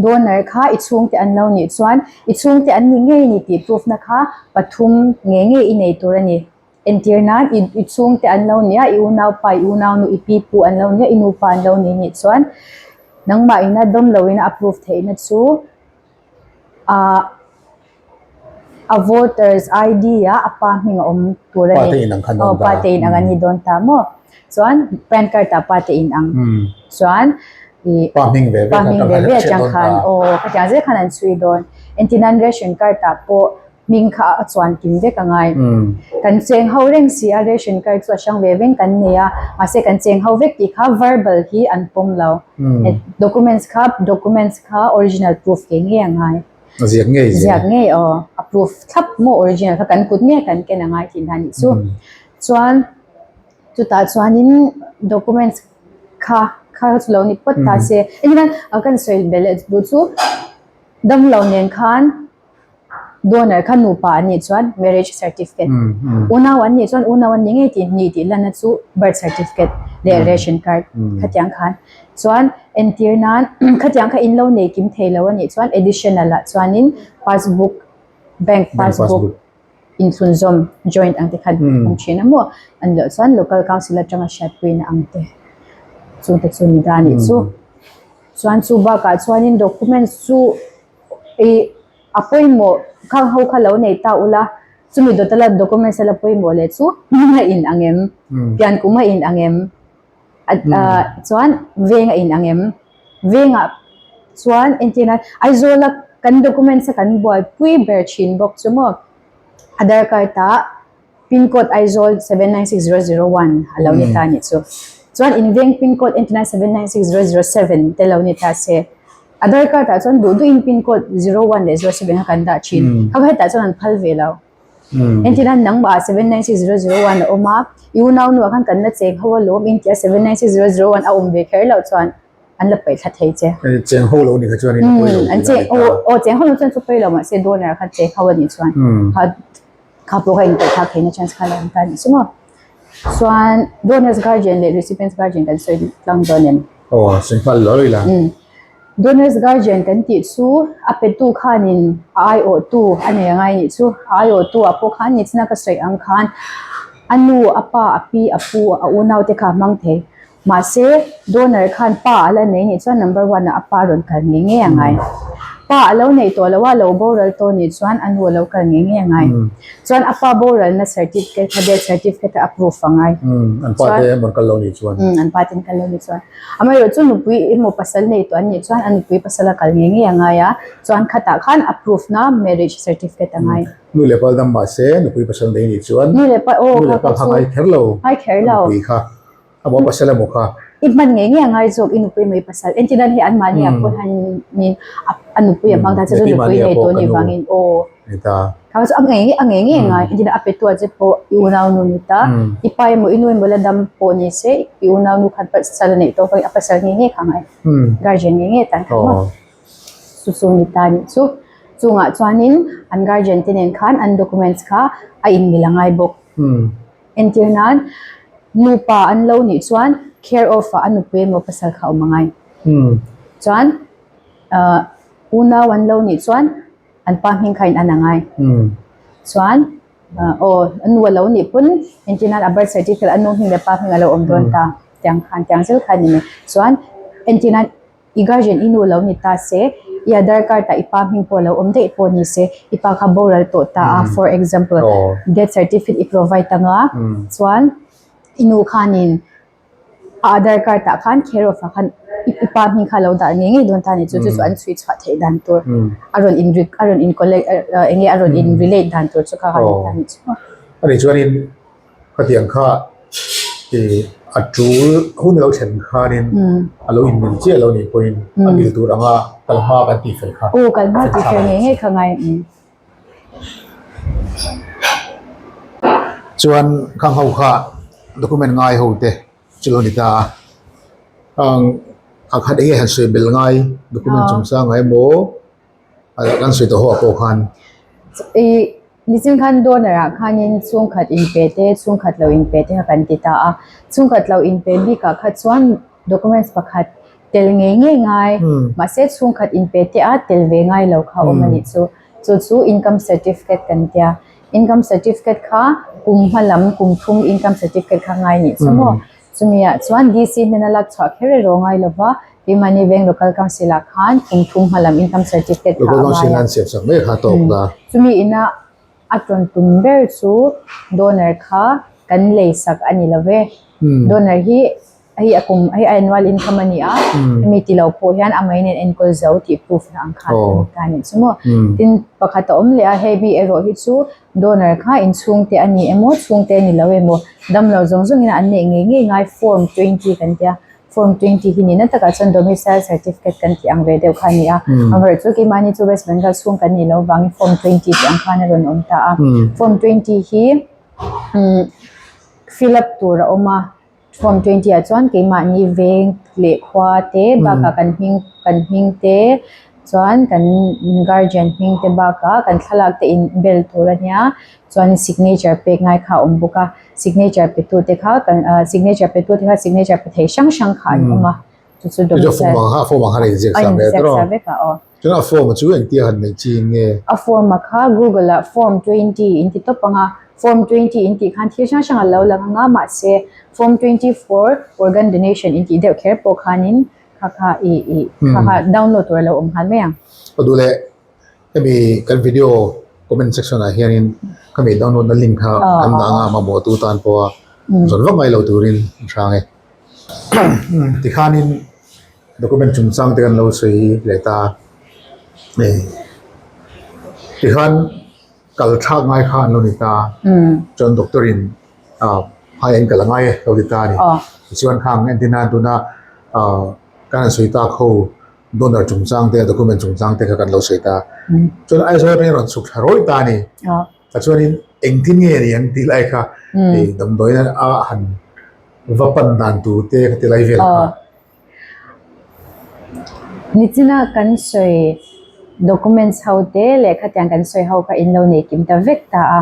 Donor kha i chhungte an lo nih chuan i chhungte an ni ngei ni tih proof na kha pathum ngei ngei i nei tur a ni. Entir nan i i chhungte an lo nia, i unaupa, i unaunu, i pipu an lo nia, i nupa an lo ni nih chuan nangmah ina dawm loin a proof theihna chu ah A voters ID ah a pa hming a awm tur a ni. Pa te in ang khan dawn ta. Pa te in ang an ni dawn ta maw. Chuan pan card ah pa te in ang. Chuan i Pa hming ve ve pa hming ve ve atang khan aw khatiang zel khan an chhui dawn. Entirnan ration card ah pawh hming kha a chuan kim vek a ngai. Kan cheng ho reng si a ration card chu a hrang ve veng kan nei a mahse kan cheng ho vek tih kha verbal hi an pawm lo. Documents kha documents kha original proof ngei ngei a ngai. A ziak ngei zel. Ziak ngei aw. A proof thlap maw original kha kan kut ngei kan ken a ngai tih dan nih chu. Chuan chutah chuanin documents kha kha chu lo ni phawt ta se. Engtin a kan sawi belh leh duh chu damlo nen khan donor kha nupa an nih chuan marriage certificate unau an nih chuan unau an ni ngei tih ni tih lanna chu birth certificate leh ration card khatiang khan. Chuan entir nan khatiang kha in lo nei kim thei lo a nih chuan additional ah chuanin passbook bank passbook inthlunzawm joint ang te khan awm thin a maw a nih loh chuan local council atanga hriatpuina ang te chung te chu ni da nih chu. Chuan chu bakah chuanin documents chu ih a pawimawh khang ho kha lo nei ta ula chumi dawta la documents a la pawimawh leh chu hming a in ang em pian kum a in ang em. Chuan veng a in ang em? Vengah chuan entirna Aizawla kan documents a kan buaipui ber thin bawk chu maw Aadhaar card ah pin code Aizawl 796001 a lo ni ta anih chu. Chuan in veng pin code entirna 796007 te lo ni ta se. Aadhaar card ah chuan duh duhin pin code 01 leh 07 kha kan dah thin. Kha kha hetah chuan an phal ve lo. Entirah nangmah ah 796001 a awm a, i unau nuah khan kan la cheng ho alawm intia 796001 a awm ve kher loh chuan an la paih thla thei che. Cheng ho lo ni kha chuan in a pawi lo An cheng aw aw cheng ho lo chuan chu pawi lo mahse donor kha cheng ho a nih chuan kha kha pawh kha in paih thlak theihna chance kha la awm ta a nih chu maw. Chuan donor's guardian leh recipient's guardian kan sawi tlang dawn em? Aw sawi nghal lo ila. Donor's guardian kan tih chu a petu khanin a aiawhtu a nei angai nih chu. A aiawhtu ah pawh khan nichina ka sawi ang khan a nu, a pa, a pi, a pu, a unau te kha a hmang thei. Mahse, donor khan pa a la nei nih chuan number one ah a pa rawn kal ngei ngei a ngai. Pa a lo nei tawh lo a, lo boral tawh nih chuan a nu a lo kal ngei ngei a ngai. Chuan a pa boralna certificate kha death certificate a approve a ngai. An pa te rawn kal lo nih chuan. An pa te an kal lo nih chuan. Amaherawhchu chu nupui emaw pasal nei tawh an nih chuan a nupui pasal a kal ngei ngei a ngai a, chuan khatah khan approve na marriage certificate a ngai. Nu leh pa dam mahse nupui pasal nei nih chuan Nu leh pa aw nu leh pa kha ngai kher lo. Ngai kher lo. Nupui kha. A maw pasal emaw kha. I hman ngei ngei a ngai zawk i nupui mai pasal. Entir nan hei anmahni ah pawh hianin a nupui a hmang ta che chu nupui nei tawh anih vangin aw. Kha chu a ngei a ngei ngei a ngai. Entir nan a petu ah che pawh i unaunu ni ta. I pa emaw i nu emaw la dam pawh ni se i unaunu khan pasal a neih tawh vangin a pasal ngei ngei kha a ngai. Guardian ngei ngei atan kha maw. Chu chu ni ta nih chu. Chungah chuanin an guardian te nen khan an documents kha a inmil a ngai bawk. Entir nan, nupa an lo nih chuan care of ah a nupui emaw pasal kha a awm angai. Chuan unau an lo nih chuan an pa hming kha in an angai. Chuan aw a nu a lo nih pawn entir nan a birth certificate a nu hming leh pa hming a lo awm dawn ta tiang khan tiang zel kha a ni mai. Chuan entir nan I guardian i nu lo ni ta se, i Aadhaar card ah i pa hming pawh lo awm daih pawh ni se, i pa kha boral tawh ta a, for example, death certificate i provide anga, chuan i nu khanin a Aadhaar card ah khan care of ah khan i pa hming kha lo dah ngei ngei dawn ta a ni chu, chu chu an chhui chhuah theih dan tur, a rawn in a rawn in collect eng nge a rawn in relate dan tur chu kha kha a ni ta a ni chu. A nih chuanin Khatiang kha ih a tul hun lo thlen khanin a lo inmil chiah lo nih pawhin a mil tur anga kal hma kan tih fel kha. Aw kal hma tih fel ngei ngei kha ngai. Chuan khang ho kha document ngai ho te chu lo ni ta a, khang a khat enge han sawi bel ngai document chungchang ah emaw a kan sawi tawh ho ah pawh khan. Ih Nichin khan donor ah khanin chhungkhat inpe te chhungkhat lo inpe te kha kan ti ta a, chhungkhat lo inpe bikah kha chuan documents pakhat tel ngei ngei ngai mahse chhungkhat inpe te a tel ve ngai lo kha awm a nih chu, chu chu income certificate kan tia, income certificate kha kum hma lam kum thum income certificate kha ngai nih chu maw, chumi ah chuan DC hnena lak chhuah kher erawh ngai lo va, keimahni veng local council ah khan kum thum hma lam income certificate kha a ngai a. Chumi ina a tawn tum ber chu donor kha kan lei sak a ni lo ve. Donor hi hei a kum hei a annual income a ni a, hemi ti lo pawh hian a mei nen enkawl zo tih proof na ang khan a ni ta a nih chu maw. Tin pakhat a awm leh a, hei mi erawh hi chu donor kha inchhungte a ni emaw chhungte a ni lo emaw damlo zawng zawngin an neih ngei ngei ngai form 20 kan tia. Form 20 hi nihna takah chuan domicile certificate kan tih ang ve deuh kha a ni a. Amaherawhchu chu keimahni chu West Bengal chhung kan nih loh vangin Form 20 tih ang khan a rawn awm ta a. Form 20 hi fill up tur a awm a. Form 20 ah chuan keimahni veng leh khua te bakah kan hming kan hming te chuan kan guardian hming te bakah kan thlalak te in bel tur a nia. Chuan signature pek ngai kha a awm bawk a. Signature pe tu te kha kan ah signature pe tu te kha signature pe thei hrang hrang kha an awm a chu chu Chu form ang kha form ang kha a inziak sa ve tawh a vek a aw. Chuan a form chu engtia han neih chi nge? A form a kha Google ah form 20 in ti tawp ang a, form 20 in tih khan thil hrang hrang a lo lang ang a mahse form 20 for organ donation in tih deuh kher pawh khanin kha kha i i kha kha download tur a lo awm nghal mai ang. Ka duh leh Hemi kan video comment section ah hianin khami download na link kha kan dah anga mamawh tu tan pawha zawn vak ngai lo turin an hrang e. Tikhanin document chungchang te kan lo sawi leh ta a, tikhan kal thlak ngai kha an lo ni ta chuan doctor in phai an kal angai e lo ti ta a ni. Tichuan khang entir nan tuna kan han sawi tak ho. Donor chungchang te document chungchang te kha kan lo sawi ta. Chuan Aizawl atangin rawn chhuk thla rawih ta a ni. Ta chuanin engtin nge ni an tih lai kha hei damdawiin a han va pan dan tur te kha ti lai vel kha. Nichina kan sawi documents ho te leh khatiang kan sawi ho kha in lo nei kim ta vek ta a.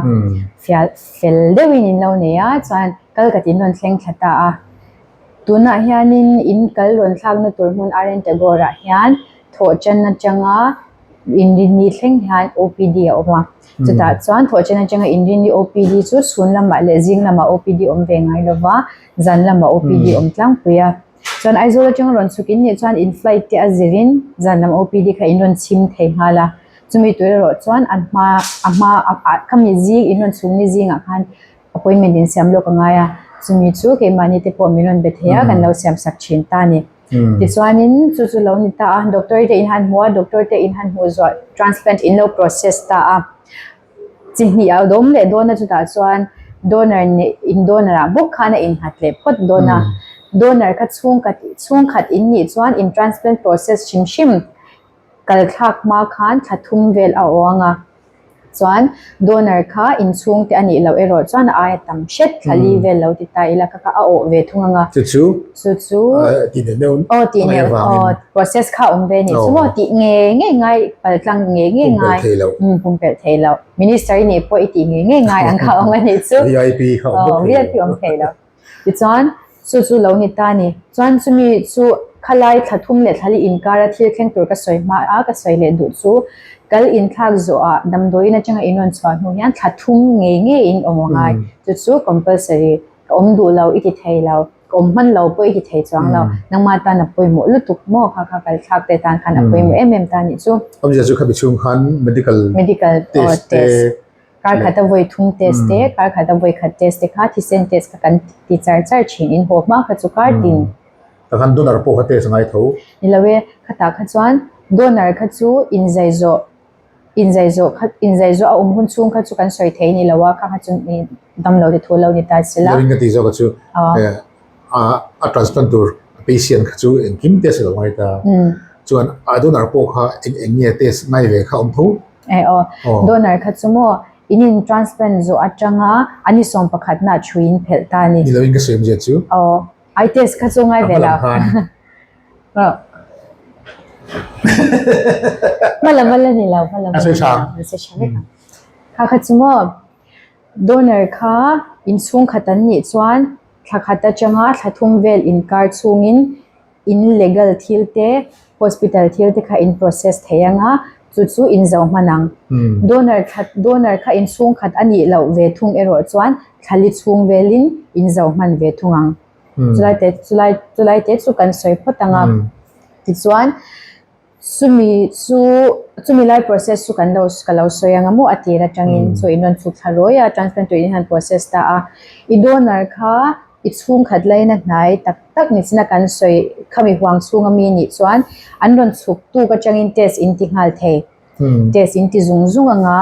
Fiah fel deuhin in lo nei a chuan kal ka tin rawn thleng thla ta a. Tunah hianin in kal rawn thlakna tur hmun RN Tagore ah hian thawhṭan atanga inrinni thleng hian OPD a awm a. Chutah chuan thawhṭan atanga inrinni OPD chu chhun lamah leh zing lamah OPD awm ve ngai lova, zan lamah OPD awm tlangpui a. Chuan Aizawl atanga rawn chhuk in nih chuan in flight te a zirin zan lam OPD kha in rawn chhim thei nghal a. Chumi tur erawh chuan a hma a hma khami zing in rawn chhung ni zingah khan appointment in siam lawk a ngai a, chumi chu keimahni te pawh min rawn be thei a, kan lo siam sak thin ta a ni. Tichuanin chu chu lo ni ta a, doctor te in han hmu a, doctor te in han hmuh zuah transplant in lo process ta a, chi hnih a awm leh dawn a chutah chuan donor neih in donor ah bawk khan a innghat leh phawt dawn a, donor kha chhungkhat chhungkhat in nih chuan in transplant process hrim hrim kal thlak hma khan thla thum vel a awng a. Chuan donor kha inchhung te a nih loh erawh chuan a aia tam hret thla li vel lo ti ta ila kha kha a awh ve thung ang a. Chu chu Chu chu tih neuh neuh aw tih ngai neuh avangin aw process kha a awm ve nih chu maw tih ngei ngei ngai pal tlang ngei ngei Pumpelh ngai thei loh. umm pumpelh thei loh minister i nih pawh i tih ngei ngei ngai ang kha a awm a nih chu VIP kha awm aw bawk thei VIP lo. awm thei lo. Tichuan Chu chu lo ni ta a ni. Chuan chumi chu khalai thla thum leh thla li inkara thil thleng tur ka sawi hma a, ka sawi leh duh chu kal inthlak zawhah damdawiin atanga in rawn chhuah hnu hian thla thum ngei ngei in awm a ngai. Chu chu compulsory, ka awm duh lo i ti thei lo, ka awm hman lo pawh i ti thei chuang lo, nangmah tan a pawimawh lutuk maw kha kha kal thlak te tan khan a pawimawh em em ta nih chu. Awmzia chu khami chhung khan medical test te. Kar khat a vawi thum test te, kar khat a vawi khat test te kha thisen test kha kan ti char char thin in haw hma kha chu kar tin. Tah khan donor pawh kha test a ngai tho. Ni lo e, khatah kha chuan donor kha chu inzai zawh inzai zawh kha inzai zawh a awm hun chhung kha chu kan sawi thei ni lo a, kha kha chu damlo te thu lo ni ta se la. Ni lo in ka tih zawk a chu a transplant tur patient kha chu engkim test a lo ngai ta. Chuan a donor pawh kha eng eng nge test ngai ve kha awm tho. Eh aw, donor kha chu maw in in transplant zawh atanga a ni 11 na thu in phelh ta a ni. Ni loin ka sawi awmzia chu. Aw, ai test kha chu ngai ve lo. Hmalam ala ni lo, hmalam ala ni lo. A sawi tha vek ang. Kha kha chu maw donor kha inchhungkhat an nih chuan thla khat atanga thla thum vel inkar chhungin in legal thil te, hospital thil te kha in process thei ang a, chu chu in zo hman ang. Donor thla donor kha in chhungkhat a nih loh ve thung erawh chuan thla li chhung velin in zo hman ve thung ang. Chulai te chulai chulai te chu kan sawi phawt ang a. Tichuan chumi chu chumi lai process chu kan lo ka lo sawi ang a maw a tir atangin chu in rawn chhuk thla rawi a transplant tur in han process ta a. I donor kha I chhungkhat laina hnai tak tak ni china kan sawi khami huang chhunga mi nih chuan an rawn chhuk tuk atangin test in ti nghal thei. Test in ti zung zung anga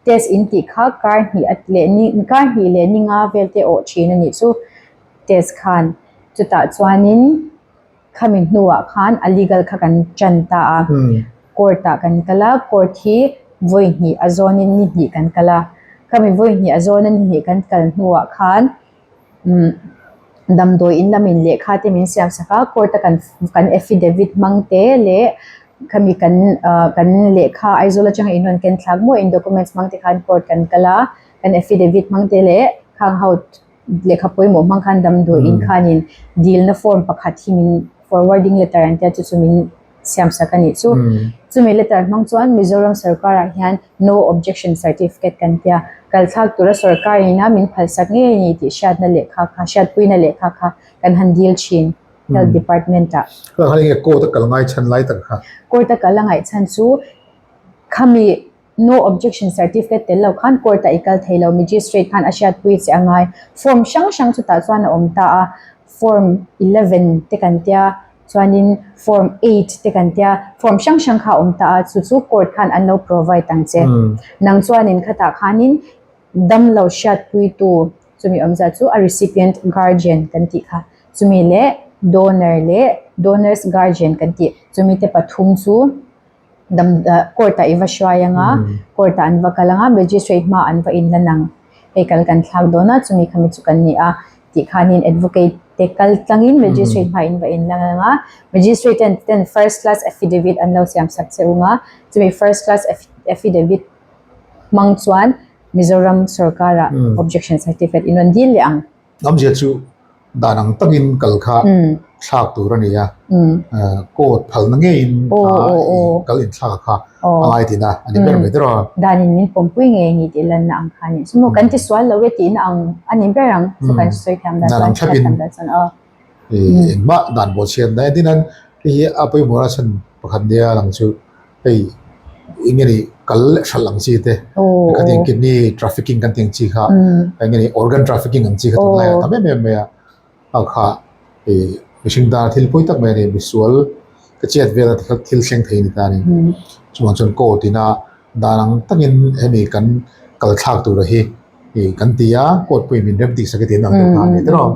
test in tih kha kar hnih a leh ni kar hnih leh ni nga vel te awh thin a nih chu test khan. Chutah chuanin Khami hnuah khan a legal kha kan tan ta a, court ah kan kal a, court hi vawi hnih a zawnin ni hnih kan kal a, khami vawi hnih a zawna ni hnih kan kal hnuah khan umm damdawi in lamin lehkha te min siam sak a, court a kan kan affidavit hmang te leh khami kan ah kan lehkha Aizawl atanga in rawn ken thlak maw in documents hmang te khan court kan kal a, kan affidavit hmang te leh khang ho Lehkha pawimawh hmang khan damdawi in khanin dilna form pakhat hi min forwarding letter an tia chu chu min siam sak a nih chu. Chumi letter hmang chuan Mizoram sorkarah hian no objection certificate kan tia kal thlak tura sorkar ina min phalsak ngei a ni tih hriatna lehkha kha hriatpuina lehkha kha kan han dil thin Health Department ah. Kha khan enge court a kal ngai chhan lai tak kha? Court a kal a ngaih chhan chu khami No objection certificate tel lo khan court ah i kal thei lo, magistrate khan a hriatpui che a ngai. Form hrang hrang chutah chuan a awm ta a, form 11 te kan tia, chuanin form 8 te kan tia, form hrang hrang kha a awm ta a, chu chu court khan an lo provide ang che. Nang chuanin khatah khanin damlo hriatpuitu chumi awmzia chu a recipient guardian kan tih kha, chumi leh donor leh. Donor's guardian kan tih chumi te pathum chu dam court ah i va hruai anga court ah an va kal anga magistrate hma an va inlan ang hei kal kan thlak dawn a chumi khami chu kan ni a tih khanin advocate te kal tlangin magistrate hma in va inlan anga magistrate ten ten first class affidavit an lo siam sak che ung a chumi first class affidavit hmang chuan Mizoram sorkar ah objection certificate in rawn dil leh ang. Awmzia chu dan ang takin kal kha thlak tur a ni a, court phalna ngeiin kal inthlak kha a ngai tihna a ni ber mai tiraw. Danin min pawmpui ngei a ni tih lanna ang kha a ni. Chumaw kan tisual lo e tihna ang a ni ber ang chu kan sawi thiam dan chuan hriat thiam dan chuan aw. Engmah dan pawh chhiat na entin an hei hi a pawimawh na chhan pakhat nia lang chu hei eng nge ni kal leh hralh ang chi te khatiang kidney trafficking kan tih ang chi kha eng nge ni organ trafficking ang chi kha tunlai ah tam em em mai a a kha ih mihring tan thil pawi tak mai a ni misual ka chet vel a thil thleng thei a ni ta a ni chuvang chuan court ina dan ang takin hemi kan kal thlak tur a hi Ih kan ti a, court pawhin min rem tih sak i tih an ang deuh kha a ni tawh.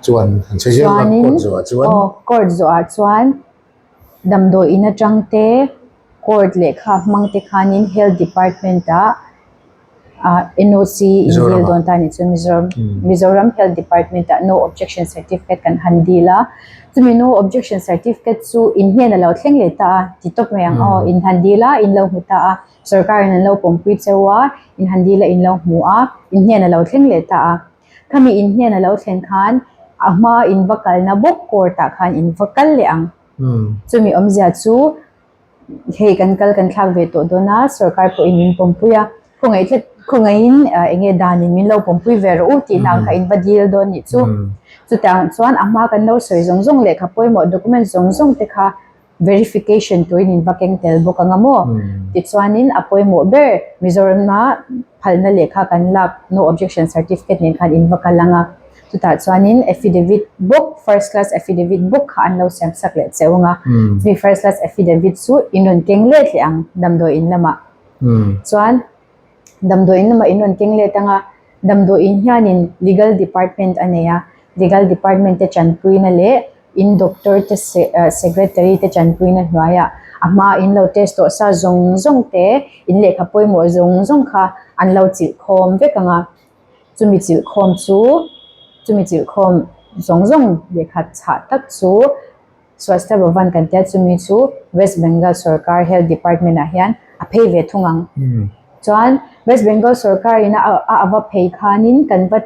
Chuan an chhe zel a court zawhah chuan. Aw court zawhah chuan damdawi in atang te court lehkha hmang te khanin health department ah ah NOC in dil dawn ta a nih chuan Mizoram Mizoram health department ah no objection certificate kan han dil a, chumi no objection certificate chu in hnen a lo thleng leh ta a ti tawp mai ang aw in han dil a in lo hmu ta a. Sorkarin an lo pawmpui cheu a, in han dil a in lo hmu a, in hnen a lo thleng leh ta a. Khami in hnen a lo thlen khan a hma in va kalna bawk court ah khan in va kal leh ang. Chumi awmzia chu hei kan kal kan thlak ve tawh dawn a, sorkar pawhin min pawmpui a, khawngaih tlat khawngaihin eng nge danin min lo pawmpui ve rawh u tih hna ang kha in va dil dawn nih chu. Chutiang chuan a hma kan lo sawi zawng zawng lehkha pawimawh document zawng zawng te kha verification turin in va keng tel bawk ang a maw? Tichuanin a pawimawh ber Mizorama phalna lehkha kan lak no objection certificate nen khan in va kal ang a, chutah chuanin affidavit bawk first class affidavit bawk kha an lo siam sak leh cheu ang a, chumi first class affidavit chu in rawn keng let leh ang damdawi in lamah chuan Damdawiin lamah in rawn keng let anga, damdawiin hianin legal department a nei a, legal department te tanpuina leh in doctor te secretary te tanpuina hnuaiah a hma in lo test tawh sa zawng zawng te in lehkha pawimawh zawng zawng kha an lo chilh khawm vek ang a, chumi chilh khawm chu chumi chilh khawm zawng zawng lehkha chhah tak chu. Swasthya Bhavan kan tia chumi chu West Bengal sorkar Health Department ah hian a phei ve thung ang. Chuan West Bengal sorkar in a a va phei khanin kan va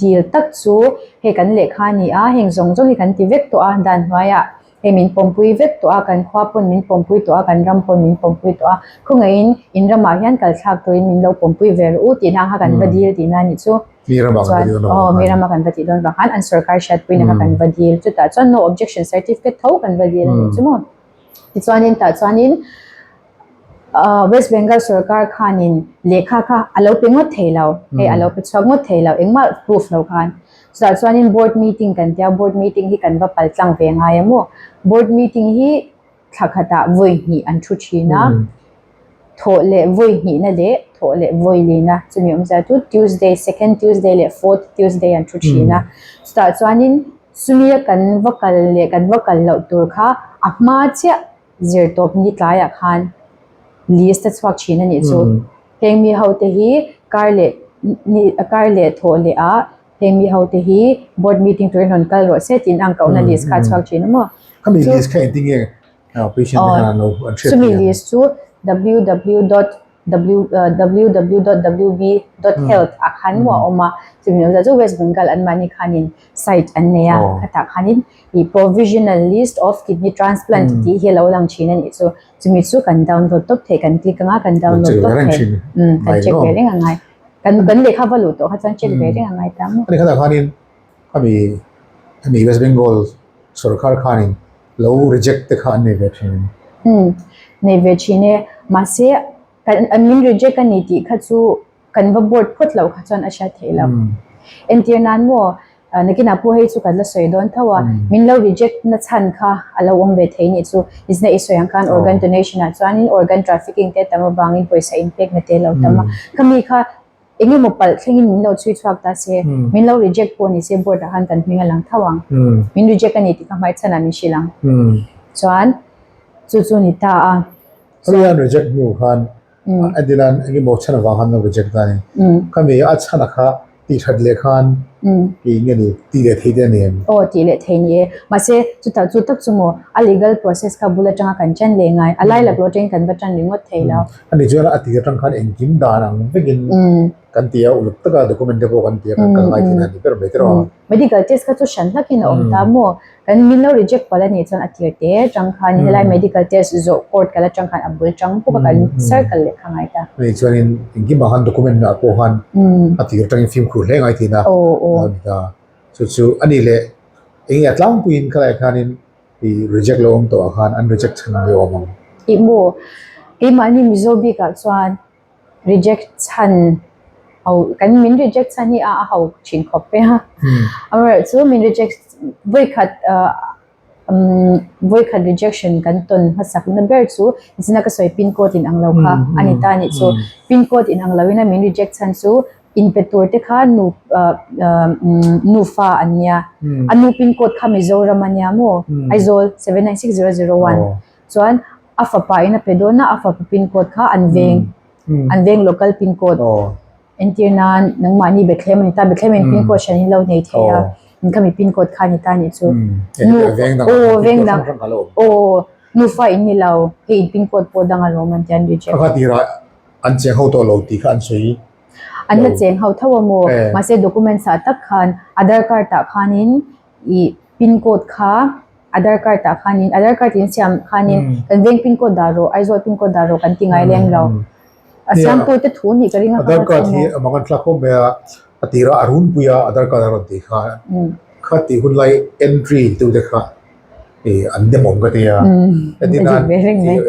dil tak chu hei kan lehkha a ni a, heng zawng zawng hi kan ti vek tawh a, dan hnuaiah hei min pawmpui vek tawh a, kan khua pawn min pawmpui tawh a, kan ram pawn min pawmpui tawh a, khawngaihin in ramah hian kal thlak turin min lo pawmpui ve rawh u tihna ang kha kan va dil tihna a nih chu. Mi ramah kan va dil dawn avang khan. Mi ramah kan va tih dawn avang khan an sorkar hriatpuina kha kan va dil. Chutah chuan no objection certificate tho kan va dil a nih chu maw. Tichuanin tah chuanin West Bengal sorkar khanin lehkha kha a lo pe ngawt thei lo. Hei a lo pe chhuak ngawt thei lo engmah proof lo khan. Chutah chuanin board meeting kan tia board meeting hi kan va pal tlang ve ngai a maw. Board meeting hi thla khatah vawi hnih an thu thin a. Thawh leh vawi hnihna leh thawh leh vawi lina chumi awmzia chu Tuesday, second Tuesday leh fourth Tuesday an thu thin a. Chutah chuanin chumia kan va kal leh kan va kal loh tur kha a hma chiah zir tawp ni tlaiah khan list a chhuak thin a nih chu. Heng mi ho te hi kar leh ni kar leh thawh leh ah heng mi ho te hi board meeting turin rawn kal rawh se tiin ang kohna list kha a chhuak thin a maw. Khami list kha engtin nge Patient te khan an lo an hriat Chumi list chu www dot www dot wb dot health ah khan maw a awm a, chumi awmzia chu West Bengal anmahni khanin site an nei a, khatah khanin ih provisional list of kidney transplant tih hi a lo lang thin a nih chu, chumi chu kan download tawp thei, kan click anga kan download tawp thei, umm kan check ve reng a ngai, kan kan lehkha va luh tawh kha chuan check ve reng a ngai ta maw. Ani khatah khanin khami hemi West Bengal sorkar khanin Lo reject te kha an nei ve thin. Umm, nei ve thin e. Mahse, kan an min reject a ni tih kha chu kan va board phawt loh kha chuan a hriat theih loh. Entir nan maw, nakinah pawh hei chu kan la sawi dawn tho a, min lo reject na chhan kha a lo awm ve thei nih chu. Nizna i sawi ang khan organ donation ah chuanin organ trafficking te tam avangin pawisa inpekna te a lo tam a. Khami kha. Eng emaw palh thlengin min lo chhui chhuak ta se, min lo reject pawh ni se board ah khan kan hming a lang tho ang. Min reject a ni tih kha hmaichhanah min hrilh ang. Chuan chu chu ni ta a. Khami an reject hnu khan a dilan eng emaw chhan avang khan an lo reject ta a ni. Khami a chhan a kha tih that leh khan tih nge ni tih leh thei te a ni em? Aw tih leh thei ni e. Mahse chutah chu tak chu maw a legal process kha bul atanga kan ṭan leh ngai. A lai laklawh atangin kan va ṭan ringawt thei lo. Ani chuan a tih atang khan engkim dan ang vekin kan ti a, uluk taka document te pawh kan ti a, kan kal ngai thin a ni ber mai tiraw. Medical test kha chu hran hlakin a awm ta maw? Kan min lo reject palh a nih chuan a tir te atang khan helai medical test zawh court kal atang khan a bul tang bawk a kan circle leh kha ngai ta. Ani chuanin engkim ah khan document ah pawh khan a tir atangin fimkhur hle ngai thin a a ni ta. Chu chu a nih leh eng nge a tlangpuiin khalaiah khanin I reject lo awm tawh ah khan an reject chhan ang i awm ang. Ih maw, keimahni Mizo bikah chuan reject chhan ho, kan min reject chhan hi a a ho thin khawp mai a. Amaherawhchu min reject vawikhat vawikhat rejection kan tawn hmasakna ber chu zina ka sawi pin code in ang lo kha a ni ta anih chu. Pin code in ang loin a min reject chhan chu Inpe tur te kha nu nufa an nia. A nu pin code kha Mizoram a nia maw? Aizawl 796001. Chuan a fapa in a pe dawn a, a fapa pin code kha an veng, an veng local pin code. Entir nan nangmahni Bethlehem a ni ta, Bethlehem in pin code hran in lo nei thei a, khami pin code kha a ni ta anih chu. Nu aw veng dang aw nufa in ni lo, hei in pin code pawh dang alawm an ti an reject. A kha tirah an cheng ho tawh lo tih kha an sawi. An la cheng ho tho a maw? Mahse documents ah tak khan Aadhaar card ah khanin ih pin code kha Aadhaar card ah khanin Aadhaar card in siam khanin kan veng pin code dah rawh Aizawl pin code dah rawh kan ti ngai lem lo. A siamtu te thu nih ka ring a Aadhaar card hi a mang an thlak khawp mai a, a tirah a runpui a Aadhaar card a rawn tih kha kha tih hun lai entry tu te kha ih an demawm ka ti a. Heti nan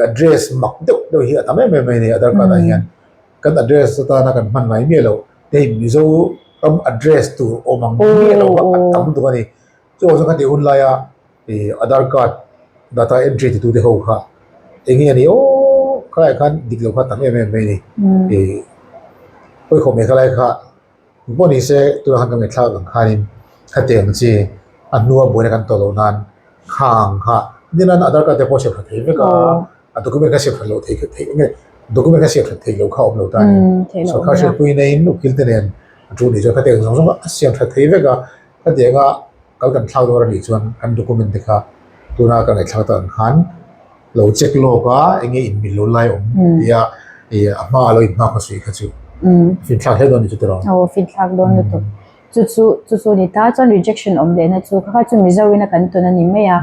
address mak deuh deuh hi a tam em em mai a ni Aadhaar card ah hian. Kan address atana kan hman ngai miah loh te hi Mizo ram address tur awm ang miah lo kha a tam tuk a ni. Chu awm chuan kha tih hun laia ih Aadhaar card data entry ti tute ho kha eng nge a ni aw khalaiah khan dik lo kha tam em em mai a ni. Ih pawihkhawm mai khalai kha Engpawh ni se tunah khan kan ngaihthlak ang khanin khatiang chi a hnua buaina kan tawh loh nan kha ang kha nilan Aadhaar card te pawh siam that thei vek a, a document kha siam that loh theih theih nge document kha siam that theih loh kha a awm lo ta a ni. Sorkar hriatpui neiin ukil te nen a tul nih chuan khatiang zawng zawng a siam that thei vek a, khatianga kal kan thlak dawn a nih chuan kan document te kha tuna kan ngaihthlak tak ang khan lo check lawk a enge in mil lo lai awm tia ih a hma a lo in hma khaw suih kha chu fin thlak hle dawn ni chu tiraw. Aw fin thlak dawn lutuk chu chu chu chu ni ta chuan rejection awm leh na chu kha kha chu Mizo in a kan tawn a ni mai a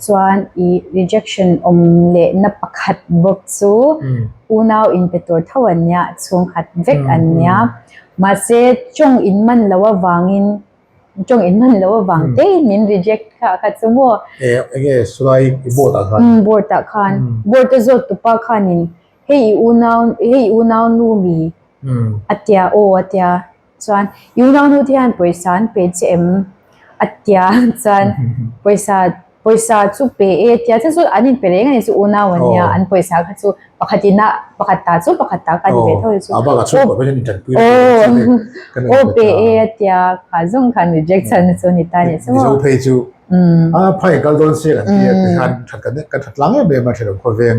chuan ih rejection awm leh na pakhat bawk chu unau in pe tur tho an nia chhungkhat vek an nia mahse tawng in man loh avangin Tawng in hman lo avang te in min reject kha kha chu maw. E enge sulai i board ah khan. Um board ah khan. Board a zawt tupa khanin hei i unau hei i unau nu mi a tia aw a tia chuan i unau nu te hian pawisa an pe che em a tia chuan pawisa Pawisa chu pe e tia chu chu an inpe reng a ni chu unau an nia an pawisa kha chu pakhat ina pakhat ta chu pakhat ta kha a ni ve tho chu aw aw pe e a tia kha zawng khan reject chhan chu a ni ta ni chu maw. Mizo phei chu a phai kal dawn se kan tia ti khan that kan kan that tlang em em a thenawm khawveng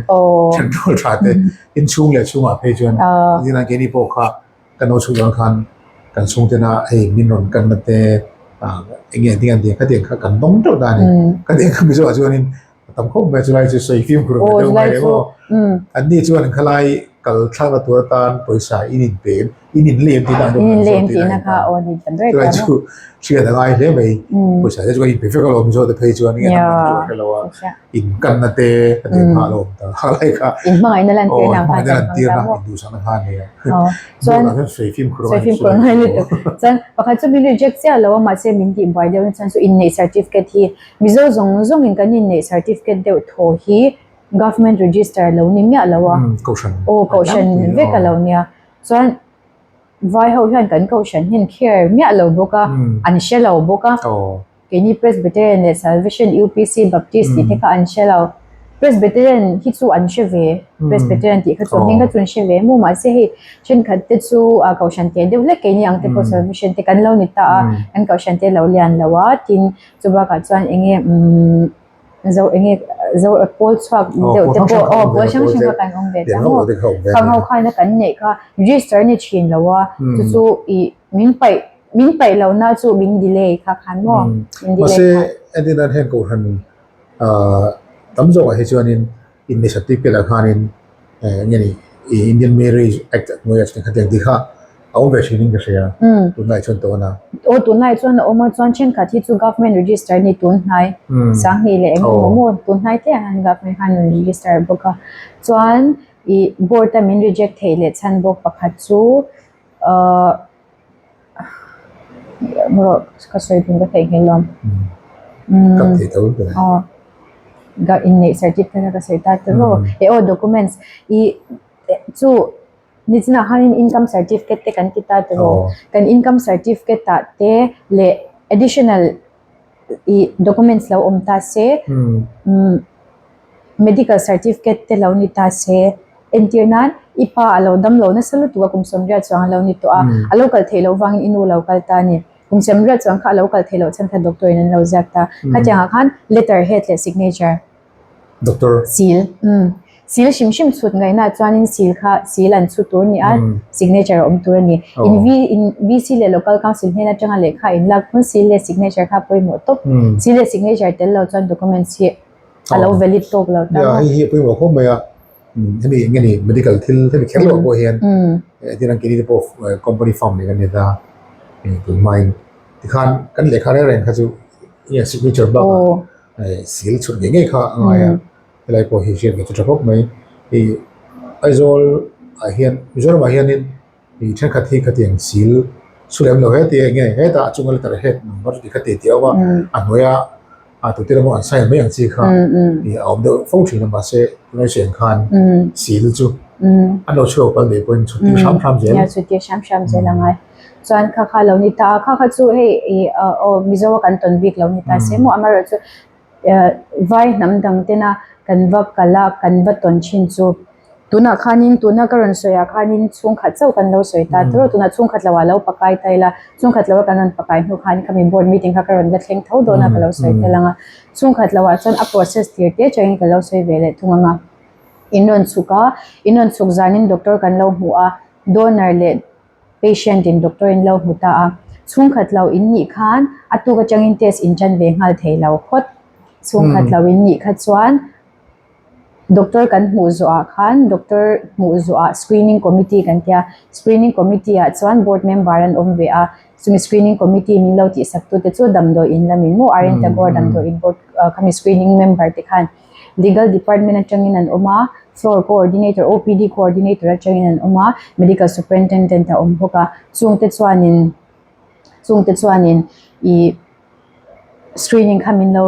thenrual tha te inchhung leh chhungah phei chuan zingah keini pawh kha Kan lo chhuk dawn khan kan chhungtena hei min rawn kan na te ah eng nge ti an ti khatiang kha kan dawng teuh ta a ni. Kan eng kha Mizo ah chuanin a tam khawp mai chulai chu sawi fimkhur ve deuh mai emaw. An ni chuan khalai kal thlakna tur atan pawisa in in pe em in in lem tihna an rawn kan zawt tihna a ni ta. Chulai chu hriat a ngai hle mai. Pawisa te chu kan inpe vek alawm Mizo te phei chuan eng nge an kan tur hre lo a. In kanna te ka ti nghah lo ta khalai kha. In hmangaihna lantirna ang khan kan hmang ta maw. Induhsakna kha a ni a. Chuan sawi fimkhur ngai lutuk. Chuan pakhat chu min reject chiah lo a mahse min tih buai deuh na chuan chu inneih certificate hi Mizo zawng zawng in kan inneih certificate deuh thaw hi government register lo ni miah lo a. Aw kohhran vek a lo nia. Chuan vai ho hian kan kohhran hian care miah lo bawk a an hre lo bawk a. Keini Presbyterian leh Salvation, UPC, Baptist tih te kha an hre lo. Presbyterian hi chu an hre ve, Presbyterian tih kha chu a hming kha chu an hre ve maw mahse hei thenkhat te chu ah kohhran te deuh hlek keini ang te pawh salvation te kan lo ni ta a, kan kohhran te lo lian lo a tin chubakah chuan eng nge umm zo eng nge zo pawl chhuak deuh te pawh aw pawl hrang hrang kha kan awm ve ta maw khang ho khan a kan neih kha register a ni thin lo a chu chu ih min paih min paih lo na chu min delay kha khan maw min delay kha. Mahse entirnan heng kohhran Tam zawkah hi chuanin inneih certificate ah khanin eng nge ni Indian Marriage Act hnuaiah chuan khatiang tih kha a awm ve thinin ka hria tunlai chuan tawh a. Aw tunlai chuan a awm a chuan thenkhat hi chu government register a ni tunhnai sanghnih leh eng emaw maw tunhnai te ah hian government khan rawn register bawk a chuan ih board a min reject theih leh chhan bawk pakhat chu ahh. Ka sawi tum ka theihnghilh lo. Ka thei tho ber. Aw. Ka inneih certificate ka sawi ta tawh maw. E aw documents i chu nichinah khanin income certificate te kan ti ta tawh maw. Kan income certificate ah te leh additional i documents lo awm ta se medical certificate te lo ni ta se entir nan i pa a lo dam lo nasa lutuk a kum sawmriat chuang a lo ni tawh a a lo kal theih loh vangin i nu lo kal ta a ni kum sawmriat chuang kha a lo kal theih loh chhan kha doctor in an lo ziak ta khatiang ah khan letter head leh signature Doctor. Seal umm seal hrim hrim chhut ngaihna chuanin seal kha seal an chhut tur a ni a signature a awm tur a ni. In V in VC leh local council hnen atanga lehkha in lak pawn seal leh signature kha pawimawh tawp. Seal leh signature tel lo chuan documents hi a lo valid tawk lo ta maw. Hei hi a pawimawh khawp mai a hemi eng nge ni medical thil hemi kher loh pawh hian entir ang keini te pawh company firm nei kan ni ta tunhmain tikhan kan lehkha reng reng kha chu signature bakah Sil chhut ngei ngei kha a ngai a, helai pawh hi hriat ve chu tha khawp mai. Hei Aizawl ah hian Mizoram ah hianin ih thenkhat hi khatiang sil chhu lem lo he ti eng nge hetah a chunga letter head number tih kha tih tih a awm a, a hnuaia a tute emaw an sign mai ang chi kha ih a awm deuh fo thin a mahse tunlai hriat khan sil chu an lo chhuak palh leh pawhin chhut tir hram hram zel. Nia chhut tir hram hram zel a ngai. Chuan kha kha lo ni ta a, kha kha chu hei ih aw Mizo a kan tawn bik lo ni ta se maw amaherawhchu vai hnam dang tena kan va kal a kan va tawn thin chu tunah khanin tuna ka rawn sawi ah khanin chhungkhat chauh kan lo sawi ta tawrh tunah chhungkhat lo ah lo pakai ta ila chhungkhat lo a kan rawn pakai hnu khan khami board meeting kha ka rawn la thleng tho dawn a ka lo sawi tel ang a chhungkhat lo ah chuan a process tir te changin ka lo sawi ve leh thung ang a in rawn chhuk a in rawn chhuk zanin doctor kan lo hmu a donor leh Patient in doctor in lo hmu ta a, chhungkhat lo in nih khan a tuk atangin test in tan ve nghal thei lo phawt. Chhungkhat lo in nih kha chuan doctor kan hmuh zawhah khan doctor hmuh zawhah screening committee kan tia, screening committee ah chuan board member an awm ve a, chumi screening committee min lo tihsak tute chu damdawi in lamin maw RN Tagore damdawi in board khami screening member te khan Legal department atangin an awm a, floor coordinator, OPD coordinator atangin an awm a, medical superintendent a awm bawk a, chungte chuanin chungte chuanin ih screening kha min lo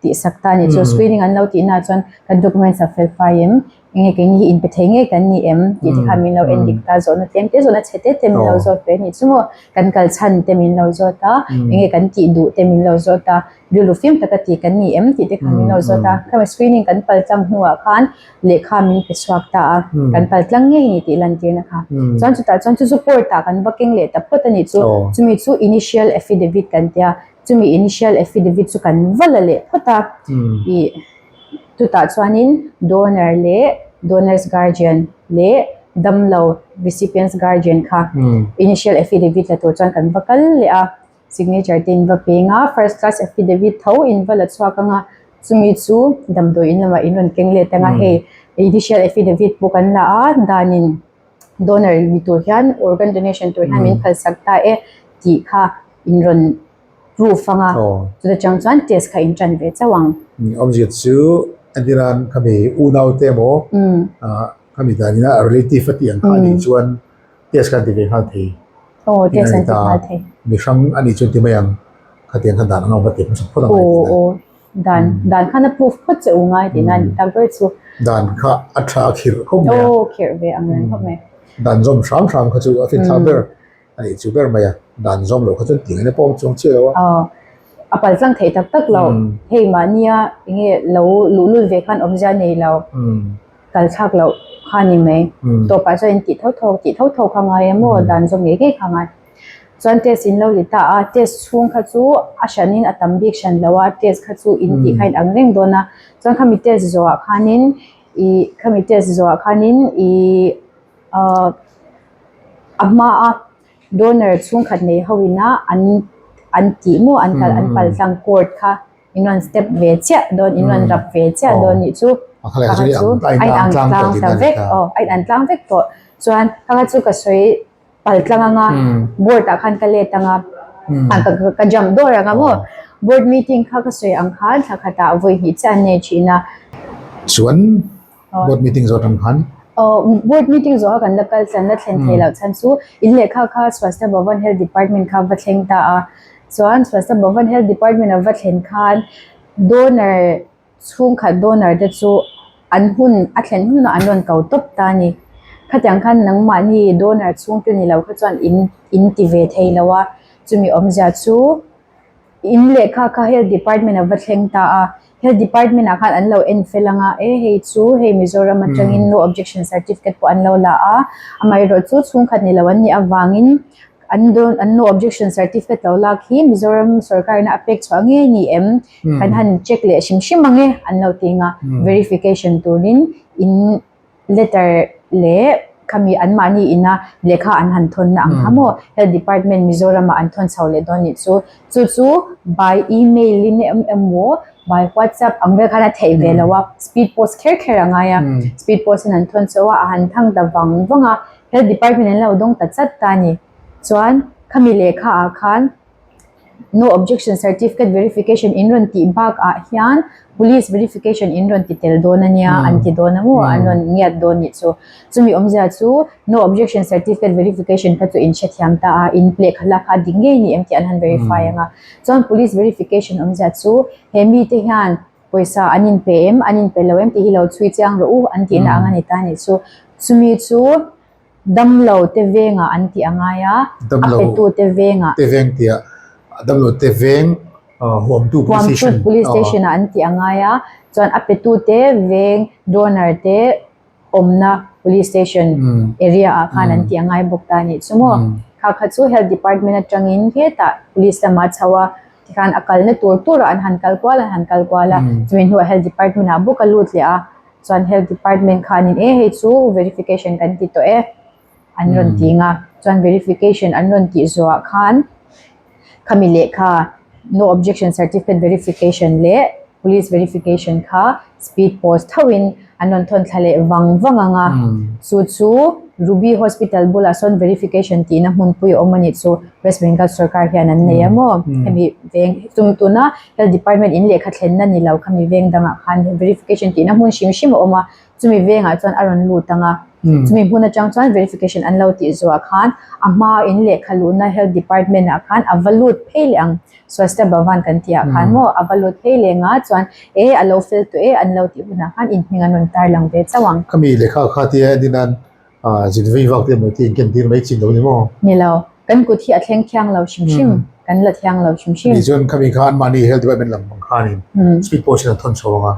tihsak ta a ni chu screening an lo tih naah chuan kan documents a fel fai em enge keini hi inpe thei ngei kan ni em tih te kha min lo en dik ta zawhna tlem te zawhna chhe te te min lo zawt ve a ni chu maw kan kal chhan te min lo zawt a enge kan tih duh te min lo zawt a. Rilru fim taka ti kan ni em tih te kha min lo zawt a, khami screening kan pal tlang hnuah khan lehkha min pe chhuak ta a, kan pal tlang ngei ni tih lantirna kha. Chuan chutah chuan chu chu court ah kan va keng leh ta phawt a nih chu, chumi chu initial affidavit kan tia, chumi initial affidavit chu kan va la leh phawt a, ih chutah chuanin donor leh donor's guardian leh damlo recipient's guardian kha initial affidavit la tur chuan kan va kal leh a. Signature te in va peng a, first class affidavit tho in va la chhuak ang a, chumi chu damdawi in lamah in rawn keng let ang a, hei initial affidavit pawh kan la a, danin donor ni tur hian organ donation tur hian min phalsak ta e tih kha in rawn proof ang a, chuta chang chuan test kha in tan ve chauh ang. Awmzia chu entirnan khami unaute emaw khami danina relative a tih ang kha anih chuan Test khan ti ve nghal thei. Aw, test an ti nghal thei. Mi hrang a nih chuan ti mai ang. Khatiang khan dan anga va ti hmasa phawt ang ai tihna. Aw, aw. Dan, dan khan a proof phawt che u ngai tihna a ni tak ber chu. Dan kha a tha a khirh khawp mai a. Aw, khirh ve ang reng khawp mai. Dan zawm hram hram kha chu a fin thlak ber a nih chu ber mai a. Dan zawm loh kha chuan tih ngaihna pawh a awm chuang chiah lo a. Aw. A pal tlang theih tak tak lo. Hei mahnia enge lo luhlul ve khan awmzia nei lo. Kal thlak loh kha ni mai. Tawpah chuan in tih tho tho tih tho tho kha ngai em aw dan zawm ngei ngei kha ngai. Chuan test in lo ti ta a, test chhung kha chu a hranin a tam bik hran lo a, test kha chu in tih kha in ang reng dawn a. Chuan khami test zawhah khanin ih khami test zawhah khanin ih ahh a hmaa donor chhungkhat nei ho ina an an tih maw an kal an pal tlang court kha in rawn step ve chiah dawn in rawn rap ve chiah dawn nih chu kha kha chu a in ang tlang ta vek aw a in ang tlang vek tawh chuan kha kha chu ka sawi pal tlang anga board ah khan ka let anga ka jump dawr anga maw board meeting kha ka sawi ang khan thla khatah vawi hnih chiah an nei thin a. Chuan Board meeting zawh atang khan. Aw, board meeting zawh a kan la kal tlan la thlen thei loh chhan chu in lehkha kha Swasthya Bhavan Health Department kha va thleng ta a. Chuan Swasthya Bhavan Health Department a va thlen khan donor chhungkhat donor te chu an hun a thlen hunah an rawn ko tawp ta a ni. Khatiang khan nangmahni donor chhungte ni lo kha chuan in in ti ve thei lo a, chumi awmzia chu In lehkha kha Health Department a va thleng ta a, Health Department ah khan an lo en fel ang a, e hei chu hei Mizoram atangin no objection certificate pawh an lo la a, amaherawh chu chhungkhat ni lo an nih avangin an dawn an no objection certificate lo lak hi Mizoram sorkar ina a pek chhuah ngei ni em kan han check leh hrim hrim ang e an lo ti ang a, verification turin in letter leh khami anmahni ina lehkha an han thawnna ang kha maw health department Mizoram ah an thawn chho leh dawn nih chu chu chu by email in emaw by whatsapp ang vel khan a theih ve lo a speed post kher kher a ngai a speed post in an thawn chho a a han thang ta vang vang a health department an lo dawng ta chat ta a ni chuan khami lehkha ah khan No objection certificate verification in rawn tih bak ah hian police verification in rawn ti tel dawn a nia an ti dawn a maw an rawn ngiat dawn nih chu. Chumi awmzia chu no objection certificate verification kha chu in hrethiam ta a in lehkha lak kha a dik ngei ni em tih an han verify ang a. Chuan police verification awmzia chu he mite hian pawisa an inpe em an inpe lo em tih hi lo chhui chiang rawh u an tihna ang a ni ta nih chu. Chumi chu. Damlo te vengah an tih a ngai a, a petu te vengah. Te veng tih a, damlo te veng huamtu police station. Huamtu police station ah an tih a ngai a, chuan a petu te veng donor te awmna police station area ah khan an tih a ngai bawk ta a nih chu maw. Kha kha chu health department atangin hetah police lamah a chho a, tikhan a kalna tur turah an han kal kual an han kal kual a, chumi hnuah health department ah bawk a lut leh a. Chuan health department khanin e hei chu verification kan ti tawh e an rawn ti ang a, chuan verification an rawn tih zawhah khan khami lehkha no objection certificate verification leh police verification kha speed post thauhin an rawn thawn thla leh vang vang ang a, chu chu Ruby hospital bulah sawn verification tihna hmunpui a awm a nih chu West Bengal sorkar hian an nei a maw hemi veng tum tuna Health department in lehkha thlenna ni lo khami veng dangah khan verification tihna hmun hrim hrim a awm a, chumi vengah chuan a rawn lut ang a, chumi hmun atang chuan verification an lo tih zuah khan a hma in lehkha luhna health department ah khan a va lut phei leh ang, Swasthya Bhavan kan tih ah khan maw a va lut phei leh ang a, chuan e a lo fel tawh e an lo tih hunah khan inhming an rawn tarlang ve chauh ang. Khami lehkha kha tia en in Ah, zin vei vak te emaw ti ken tir mai chin lo ni maw? Ni lo, kan kut hi a thleng thiang lo hrim hrim, kan la thiang lo hrim hrim. Ni chuan khami kha anmahni health department lam bang khanin speed post in an thawn chho ang a,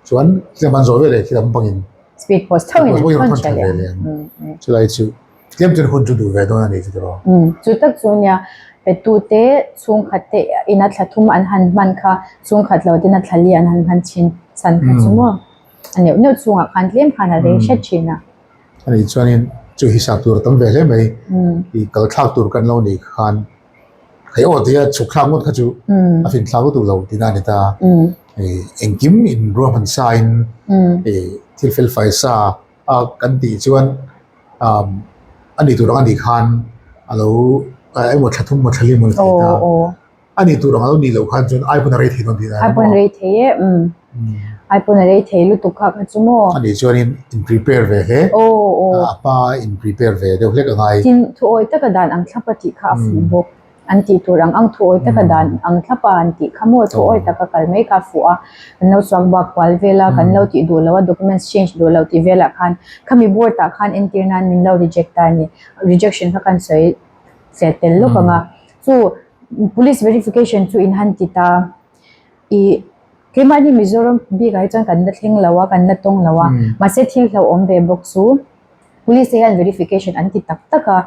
chuan tlem an zawh veleh khi lam bangin speed post tho in an thawn tha leh ang. Chulai chu tlem chuan hun chu duh ve dawn a ni chu tiraw. Chu tak chu nia, petu te chhungkhat te ina thla thum an han hman kha chhungkhat lo ten a thla li an han hman thin chhan kha chu maw. A neuh neuh chungah khan tlem khan a rei hret thin a. A nih chuanin chu hisap tur a tam ve hle mai. I kal thlak tur kan lo nih khan hei aw tia chhuk thlak ngawt kha chu a fin thlak lutuk lo tihna a ni ta. Engkim in ruahman sa in thil fel fai sa a kan tih chuan a nih tur ang a nih khan a lo emaw thla thum emaw thla lim emaw a ni thei ta. A nih tur ang a lo nih loh khan chuan ai pawn a rei thei dawn tih dan Ai pawn a rei thei e, umm. Ai pawn a rei thei lutuk kha kha chu maw? A nih chuanin in prepare ve hle. Aw aw. A hma in prepare ve deuh hlek a ngai. Tin, thuawi taka dan ang thlapa tih kha a fuh bawk. An tih tur ang ang thuawi taka dan ang thlapa an tih kha maw? Thuawi taka kal mai kha a fuh a. Kan lo suak bak kual vel a, kan lo tih duh lo a, documents change duh lo tih velah khan khami board ah khan entir nan min lo reject ta a ni. Rejection kha kan sawi tlet tel lawk ang a. Chu. Police verification chu in han ti ta. Ih keimahni Mizoram bikah hi chuan kan la thleng lo a, kan la tawng lo a. Mahse thil hlauhawm ve bawk chu police te hian verification an ti tak tak a.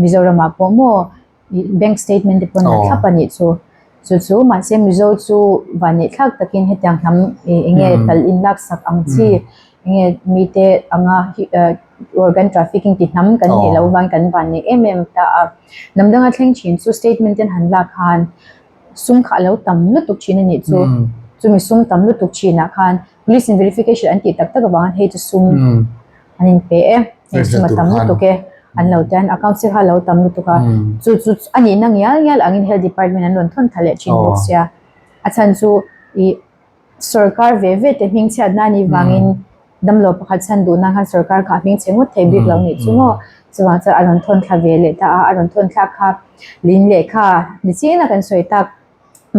Mizoramah pawh maw ih bank statement te pawh an la thlap a nih chu. Chu chu mahse Mizo chu vanneih thlak takin hetiang hnam ih eng nge kal in laksak ang chi eng nge mite anga organ trafficking ti hnam kan nih loh vang kan vanneih em em ta a. Hnam danga thleng thin chu statement te an han lak khan sum kha a lo tam lutuk thin a nih chu. Chumi sum tam lutuk thinah khan police in verification an tih tak tak avangin hei chu sum an inpe e, hei sum a tam lutuk e an lo ti a, an account te kha a lo tam lutuk a. Chu chu a nihna ngial ngial angin health department an rawn thawn tha leh thin bawk sia. A chhan chu ih Sorkar ve ve te hming chhiatna a nih vangin damlo pakhat chhan duh nan khan sorkar kha a hming chhe ngawt thei bik lo nih chu maw. Chuvang chuan a rawn thawn thla ve leh ta a, a rawn thawn thlak kha lin lehkha ni chiin a kan sawi tak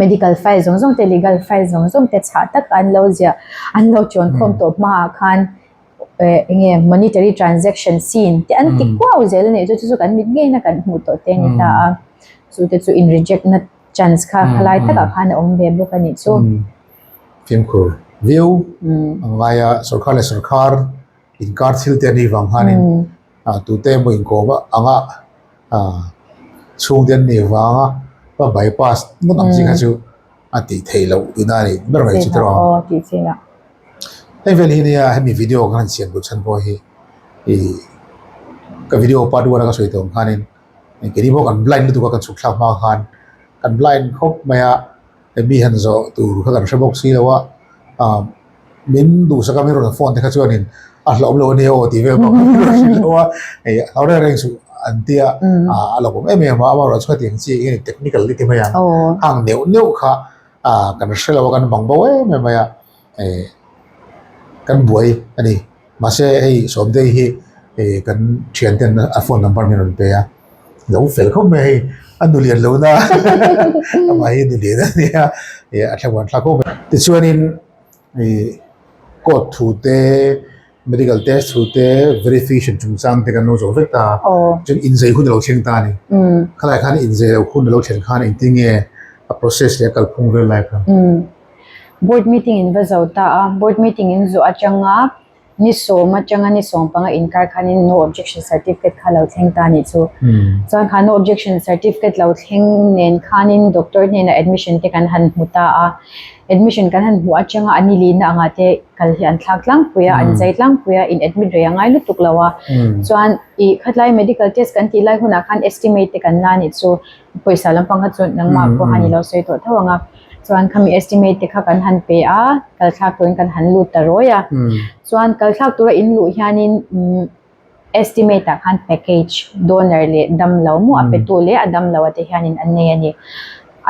medical file zawng zawng te legal file zawng zawng te chhah tak an lo ziah an lo chawn khawm tawh hmaah khan eh eng nge monetary transaction scene te an ti kuau zel a nih chu chu chu kan mit ngeiin a kan hmuh tawh te a ni ta a chu te chu in reject na chance kha khalai takah khan a awm ve bawk a nih chu. Fimkhur viau a ngai a, sorkar leh sorkar inkar thil te a nih vang khanin tute emaw inkawm anga chhungte an nih vanga va bypass ngawt ang chi kha chu a tih theih loh tihna a nih ber mai chu tiraw. Hei vel hi nia hemi video kan han siam duh chhan pawh hi ih ka video part one a ka sawi tawh ang khanin Keini pawh kan blind lutuk a kan chhuk thlak hma khan kan blind khawp mai a he mi han zawh tur kha kan hre bawk si lo a ah min duhsak a min rawn phone te kha chuanin a hlauhawm lo ania aw tih vel bawk kha min rawn hrilh lo a hei hlau reng reng suh an tia ah a lawmawm em em a amaherawhchu khatiang chi eng nge technical te ti mai ang hang neuh neuh kha ah kan hre lo a kan bang bo em em mai a eh kan buai a ni. Mahse hei Sawmtei hi eh kan thian ten a phone number min rawn pe a, lo fel khawp mai a hei a nu lian lo na amah hi nu lian a nia eh a thlamuan thlak khawp mai. Tichuanin ih court thu te medical test thu te verification chungchang te kan lo zawh vek ta a, chuan inzei hun a lo thleng ta a ni. Khalai khan inzei loh hun a lo thlen khan engtin nge a process leh a kalphung vel lai kha. Board meeting in va zo ta a, board meeting in zawh atanga ni sawm atanga ni sawm panga inkar khanin no objection certificate kha lo thleng ta anih chu. Chuan kha no objection certificate lo thleng nen khanin doctor hnenah admission te kan han hmu ta a, admission kan han hmuh atanga a ni lihna angah te kal hi an thlak tlangpui a, an zai tlangpui a, in admit rei a ngai lutuk lo a. Chuan ih khatlai medical test kan tih lai hunah khan estimate te kan la anih chu. Pawisa lampang kha chu nangmah pawh han i lo sawi tawh tho ang a, chuan khami estimate te kha kan han pe a, kal thlak turin kan han lut ta rawi a, chuan kal thlak tura in luh hianin estimate ah khan package donor leh damlo maw a petu leh a damlo a te hianin an nei a ni.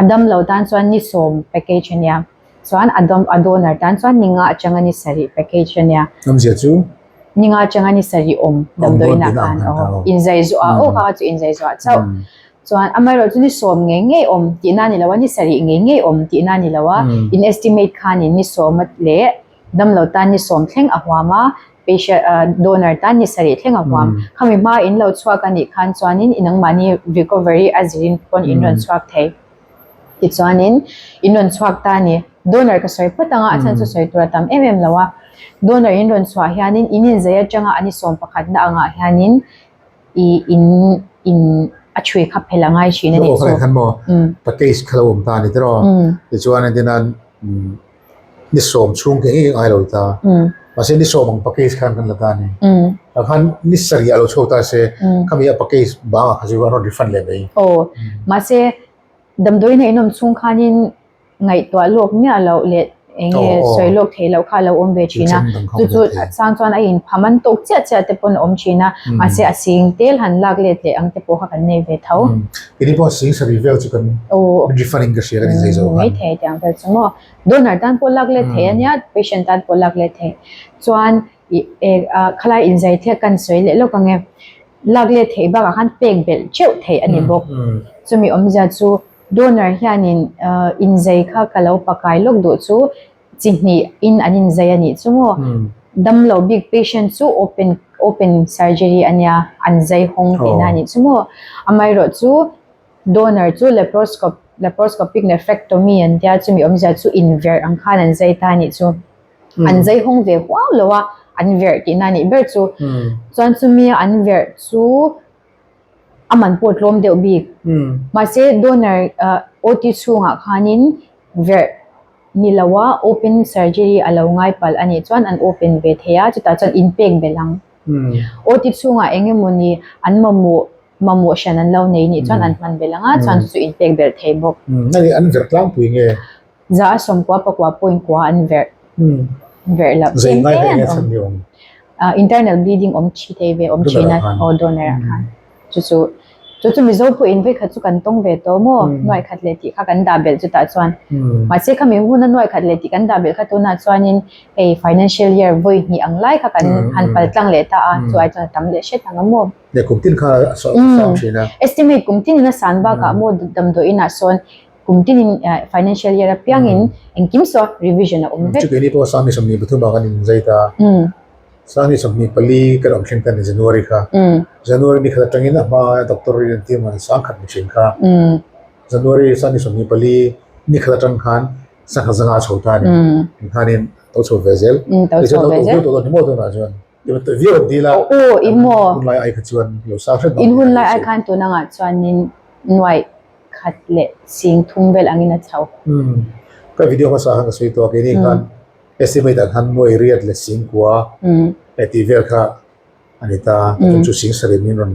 A damlo tan chuan ni sawm package a nia. Chuan a dam a donor tan chuan ni nga atanga ni sarih package a nia. Awmzia chu? Ni nga atanga ni sarih awm damdawiinah khan aw inzai zuah aw kha kha chu inzai zuah chauh. Chuan amaherawh chu ni sawm ngei ngei awm tihna a ni lo a, ni sarih ngei ngei awm tihna a ni lo a, in estimate khanin ni sawm leh damlo tan ni sawm thleng a huam a, patient donor tan ni sarih thleng a huam. Khami hma in lo chhuak a nih khan chuanin i nangmahni recovery a zirin pawn in rawn chhuak thei. Tichuanin in rawn chhuak ta a ni. Donor ka sawi phawt ang a, a chhan chu sawi tur a tam em em lo a. Donor in rawn chhuah hianin in inzei atanga a ni sawm pakhatna angah hianin i in in a chhui kha phel a ngai thin a nih chu. Khan maw package kha lo awm ta a ni tiraw. Tichuan entirnan ni sawm chhung ke ngei ngai lo ta. Mahse ni sawm ang package khan kan la ta a ni. Tah khan ni sarih a lo chhuak ta se khami a package bangah kha chu a rawn refund leh mai. Aw mahse damdawiin a inawm chhung khanin ngaihtuah lawk miah loh leh eng nge sawi lawk theih loh kha a lo awm ve thin a, chu chu a chang chuan a inpha man tawk chiah chiah te pawn a awm thin a, mahse a sing tel han lak let leh ang te pawh kha kan nei ve tho. Keini pawh sing sarih vel chu kan refund in ka hria kan inzei zo khan. Maithei tiang vel chu maw. Donor tan pawh lak let thei a nia, patient tan pawh lak let thei. Chuan ih khalai inzei thek kan sawi leh lawk ang e. Lak let theih bakah khan pek belh teuh theih a ni bawk. Chumi awmzia chu Donor hianin inzei kha ka lo pakai lawk duh chu chi hnih in an inzei a nih chu maw? Damlo bik patient chu open open surgery a nia, an zai hawng tihna a nih chu maw? Amaherawh chu. Donor chu laparoscope laparoscopic nephrectomy an tia chumi awmzia chu inverh ang khan an zai ta a nih chu. An zai hawng ve huau lo a, an verh tihna a nih ber chu. Chuan chumi a an verh chu a man pawh tlawm deuh bik. Mahse donor OT chhungah khanin verh ni lo a open surgery a lo ngai palh a nih chuan an open ve thei a, chutah chuan inpek belh ang. OT chhungah eng emawni an mamawh mamawh hran an lo nei nih chuan an hman belh ang a, chuan chu chu inpek belh thei bawk. Ani an verh tlangpui nge? Za a 90 pakua point kua an verh verh loh Zei ngai hle nge chhan ni awm? Internal bleeding awm thi thei ve awm thin a, aw donor ah khan. Chu chu chu chu Mizo pawhin vawikhat chu kan tawng ve tawh maw? Nuai khat leh tih kha kan dah belh chutah chuan. Mahse khami huna nuai khat leh tih kan dah belh kha tunah chuanin hei financial year vawi hnih ang lai kha kan han pal tlang leh ta a, chu ai chuan a tam leh hret ang a maw? Leh kum tin kha a sang thin a. Estimate kum tinin a san bakah maw damdawiin ah sawn kum tinin financial year apiangin engkim saw revision a awm vek. Chu keini pawh Sangni 23 ah kan inzai ta. Sangni 24 kan awm thleng ta ni January kha. January ni khat atangin a hma doctor in an tir man sang khat ni thin kha. January Sangni 24 ni khat atang khan sangha zanga chho ta ni. Khanin to chho ve zel. To chho ve zel. To to ni maw tunah chuan. Aw i maw? In hun lai ai khan tun angah chuanin nuaih khat leh sing thum vel angin a chho. Ka video hmasa khan ka sawi tawh a, keini khan estimate ah khan nuaih riat leh sing kua leh tih vel kha a ni ta, chuan chu sing sarih min rawn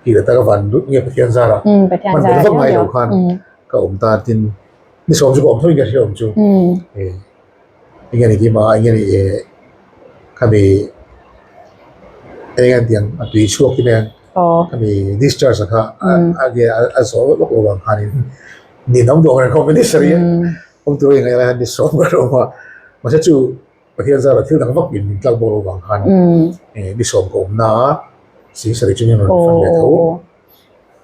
tih leh ta ka van lut nge Pathian zarah hman vel vak ngai lo khan ka awm ta tin ni sawm chu ka awm tho in ka hria awm chu. Enge ni tih mah enge ni eh khami eng an tih ang a tui chhuak te nen khami discharge a kha a ge a zawh lawk lawk ang khanin ni dang duh ang reng khawp mai ni sarih awm tur a ingaih lai hian ni sawm ka rawm a mahse chu Pathian zara thil dang vak in min tlak bawk loh vang khan eh ni sawm ka awm na a sing sarih chu min rawn fan leh tho.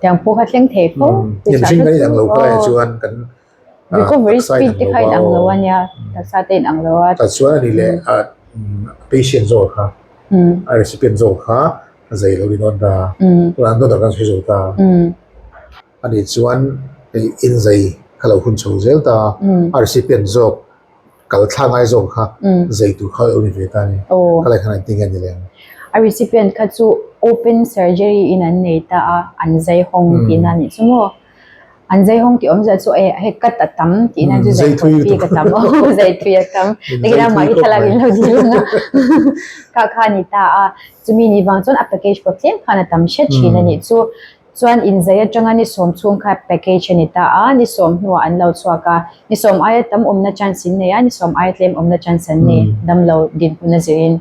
Tiang pawh kha thleng thei fo. Mihring kan inang lo ka lai chuan kan Recovery speed te kha inang lo a nia, taksa te inang lo a. Tah chuan a ni leh a patient zawk kha, a recipient zawk kha a zei lo ni dawn ta, tunah an donor kan sawi zo ta. A nih chuan hei inzei kha lo hun chho zel ta, a recipient zawk kal thla ngai zawk kha zei tur kha lo ni ve ta a ni. Kha lai khan an ti nge ni leh ang. A recipient kha chu open surgery in an nei ta a, an zai hawng tihna a nih chu maw? An zai hawng tih awmzia chu eh hei cut a tam tihna chu zai thawn bik a tam aw zai thui a tam takin amah hi thlalak in lo dil ang a kha kha a ni ta a chumi ni vang chuan a package pawh tlem khan a tam hret thin a nih chu chuan inzai atanga ni sawm chhung kha package a ni ta a ni sawm hnuah an lo chhuak a ni sawm aia tam awmna chance in nei a ni sawm aia tlem awmna chance an nei damlo dinhmun a zirin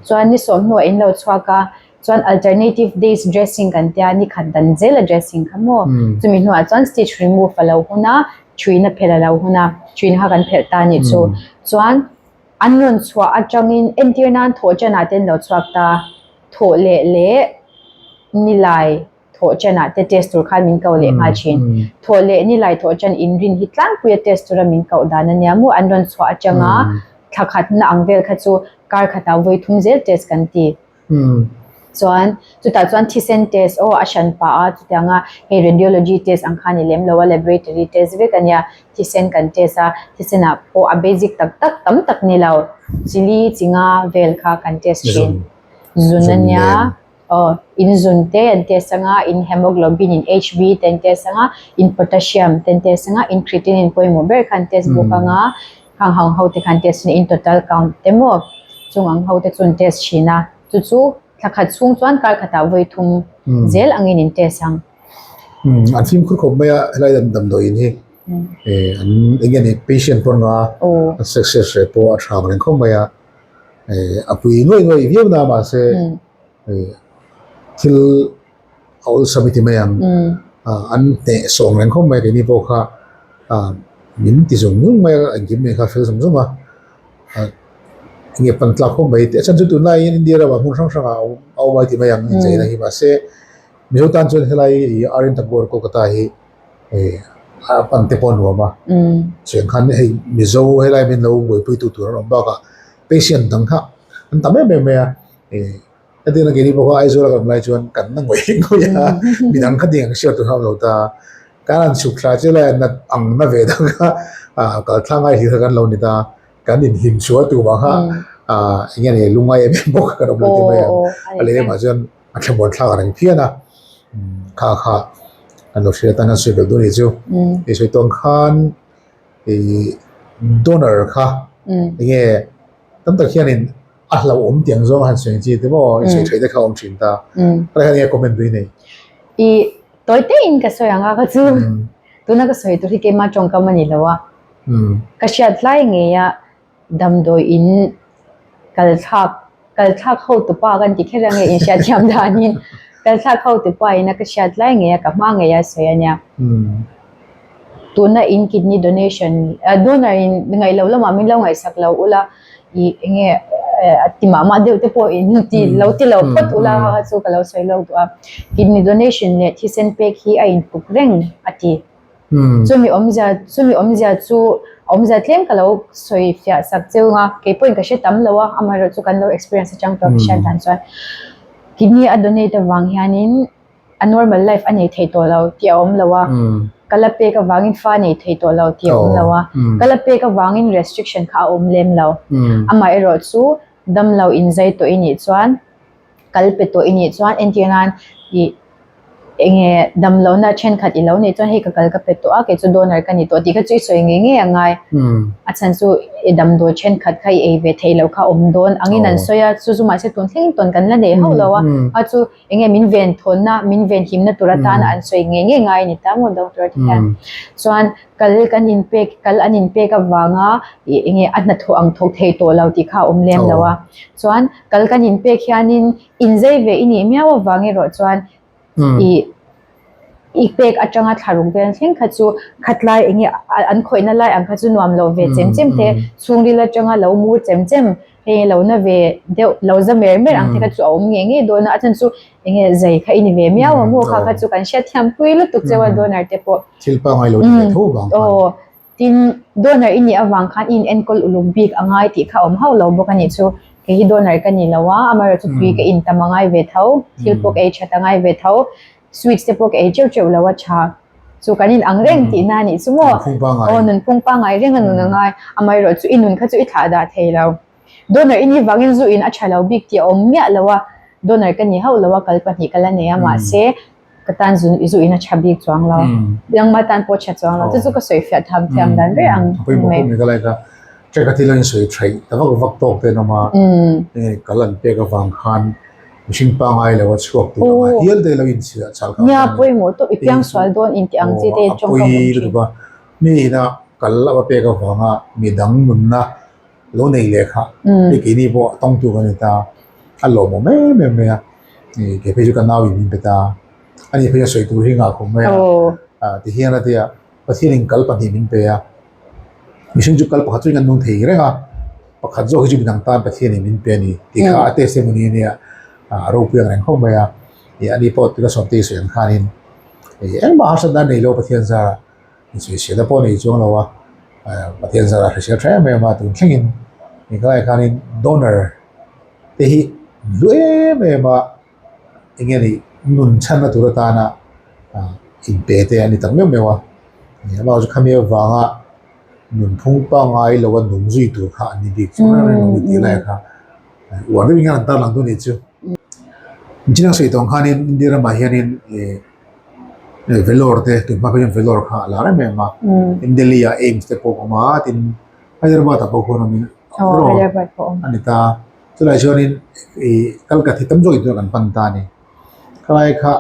chuan ni sawm hnuah in lo chhuak a Chuan alternative days dressing kan tia ni khat dan zel a dressing kha maw? Chumi hnuah chuan stitch remove a lo hun a, thuina phelh a lo hun a, thuina kha kan phelh ta a nih chu. Chuan an rawn chhuah atangin entir nan thawh chanah te an lo chhuak ta, thawh leh leh nilai thawh chanah te test tur khan min koh leh nghal thin. Thawh leh nilai thawh chan inrin hi tlangpuia test tura min koh dan a nia maw? An rawn chhuah atanga thla khatna ang vel kha chu kar khatah vawi thum zel test kan ti. Chuan chutah chuan thisen test aw a hran pah a chutianga hei radiology test ang kha a ni lem lo a laboratory test vek a nia thisen kan test a thisen ah pawh a basic tak tak tam tak ni lo chili chi nga vel kha kan test thin zun a nia aw in zun te an test anga in hemoglobin in Hb te an test anga in potassium te an test anga in creatinine pawimawh ber kha an test bawk anga. Khang hang ho te khan test in total count te maw chung ang ho te chu an test thin a, chu chu thla khat chhung chuan kar khatah vawi thum zel angin in test ang. An fimkhur khawp mai a helai damdawi in hi an eng nge ni patient pawn nga an success rate pawh a tha ang reng khawp mai a, a pui nuai nuai viau na mahse thil a awlsam i ti mai ang. An hneh sawng reng khawp mai keini pawh kha min ti zung zung mai a, engkim mai kha fel zung zung a, enge pan tlak khawp mai tih a chhan chu tunlaiin India ramah hmun hrang hrangah a awm a i ti mai ang incheina hi mahse Mizo tan chuan helai ih RN Tagore Kolkata hi a pan te pawh a nuam a, chutiang khan hei Mizo helai min lo buaipuitu tur an awm bakah patient dang kha an tam em em mai a. Hetiang a keini pawh kha Aizawl a kan awm lai chuan kan na ngawih ngawih a, midang kha ding ang hriat tur kha a awm lo ta. Kan han chhuk thla chiah lai a nat ang na ve dang kha kal thlang ngai hlir kha kan lo ni ta. Kan inhlim chhuah tur vang kha eng nge ni lungngai em em bawk kan awm lo ti mai ang. A lehlamah chuan a thlamuan thlak reng phian a, kha kha kan lo hriat atan kan sawi belh dawn a nih chu. I sawi tawng khan ih donor kha eng nge tam tak hianin a hlauhawm tih ang zawng a han sawi ang chi te maw i sawi theih te kha a awm thin ta. Helai hian eng nge comment pui nei? Ih tawi teiin ka sawi ang a ka chu tuna ka sawi tur hi keimah tawngkam a ni lo a. Ka hriat lai ngeia damdawi in kal thlak kal thlak ho tupa kan ti kher ange inhriat thiam danin kal thlak ho tupa ina ka hriat lai ngeia ka hma ngeia sawi a nia. Tuna in kidney donation donor in ngaih loh lamah min lo ngaihsak lo ula ih enge a ti mah mah deuh te pawh in ti lo ti lo phawt ula kha chu ka lo sawi lawk duh a. Kidney donation leh thisen pek hi a inpuk reng a ti. Chumi awmzia chumi awmzia chu awmzia tlem ka lo sawi fiah sak cheu ang a, kei pawhin ka hre tam lo a, amaherawh chu kan lo experience atang tawh ka hriat dan chuan kidney a donate avang hianin a normal life a nei thei tawh lo tih a awm lo a, ka la pek avangin fa a nei thei tawh lo tih a awm lo a, ka la pek avangin restriction kha a awm lem lo, amaherawh chu damlo inzai tawh i nih chuan. kal pe tawh i nih chuan entir nan ih enge damlohna thenkhat i lo neih chuan hei ka kal ka pe tawh a kei chu donor ka ni tawh tih kha chu i sawi ngei ngei a ngai a chhan chu i damdawi thenkhat kha i ei ve theih loh kha a awm dawn angin an sawi a chu chu mahse tun thleng tawn kan la nei hauh lo a a chu enge min ven thawnna min ven himna tur atana an sawi ngei ngei ngai a ni ta maw doctor te hian chuan kal kan inpek kal an inpek avanga ih enge a hnathawh ang thawk thei tawh lo tih kha a awm lem lo a chuan kal kan inpek hianin inzei ve i nih miau avang erawh chuan ih i pek atanga thla ruk vel thleng kha chu khatlai enge an khawihna lai ang kha chu nuam lo ve chem chem te chhungril atanga lo mur chem chem hei lo na ve deuh lo za mer mer ang te kha chu a awm ngei ngei dawn a a chhan chu enge zai kha i ni ve miau a maw kha kha chu kan hriatthiam pui lutuk cheu a donor te pawh. Thil pangngai lo ni ve tho vang khan. Aw Tin, donor i nih avang khan i inenkawl uluk bik a ngai tih kha awm hauh lo bawk a nih chu. Kei hi donor ka ni lo a, amaherawh chu tui ka intam a ngai ve tho, thil pawh ka ei that a ngai ve tho, sweets te pawh ka ei teuh teuh lo a tha. Chu kan in ang reng tihna a nih chu maw? Aw, nunphung pangngai reng a nun a ngai, amaherawh chu i nun kha chu i thlah dah thei lo. Donor i nih vangin zu in a tha lo bik tih a awm miah lo a, donor ka ni hauh lo a, kal pahnih ka la nei a, mahse ka tan zu zu in a tha bik chuang lo, nangmah tan pawh a tha chuang lo, chu chu ka sawi fiah tham thiam dan ber ang Pawimawh pawh mai ka like a, check a thil a insawi theih ta vak vak tawk te an awm a, kal an pek avang khan mihring pangngai lo a chhuak tur anga hial te lo inchhiah chhal kha Nia pawimawh tawp i piang sual dawn inti ang chi te tawngkam awm thin. A pawi lutuk a, mi ina kal a va pek avanga midang nunna lo nei leh kha hei keini pawh a tawng tur a ni ta a lawmawm em em mai a ih kei phei chu ka nau in min pe ta ani phei a sawi tur hi nghah khawp mai a ah ti hian a tia Pathian in kal pahnih min pe a mihring chu kal pakhat chu kan nung thei reng a pakhat zawk hi chu midang tan Pathian in min pe a ni tih kha a testimony a nia a ropui ang reng khawp mai a ih ani pawh tuna sawmte sawi ang khanin ih engmah harsatna a nei lo Pathian zarah. Insawisel pawh nei chuang lo a, Pathian zara hrisel tha em em a tun thlengin engkai khanin donor te hi hlu em em a eng nge ni nun chhanna tur atana inpe te a ni tak meuh meuh a, amah chu khami avanga nunphung pangngai lo a nung zui tur kha an ni bik chu reng reng lo ni tih lai kha uar deuhin khan an tarlang dawn a nih chu. Chin a sawi tawh ang khanin India ramah hianin ih. Vellore te tunhma pawh hian Vellore kha a lar em em a tin Delhi ah AIIMS te pawh a awm a tin Hyderabad ah pawh khuan awmin a ni ta chulai chuanin ih Calcutta hi tam zawk in kan pan ta a ni khalai kha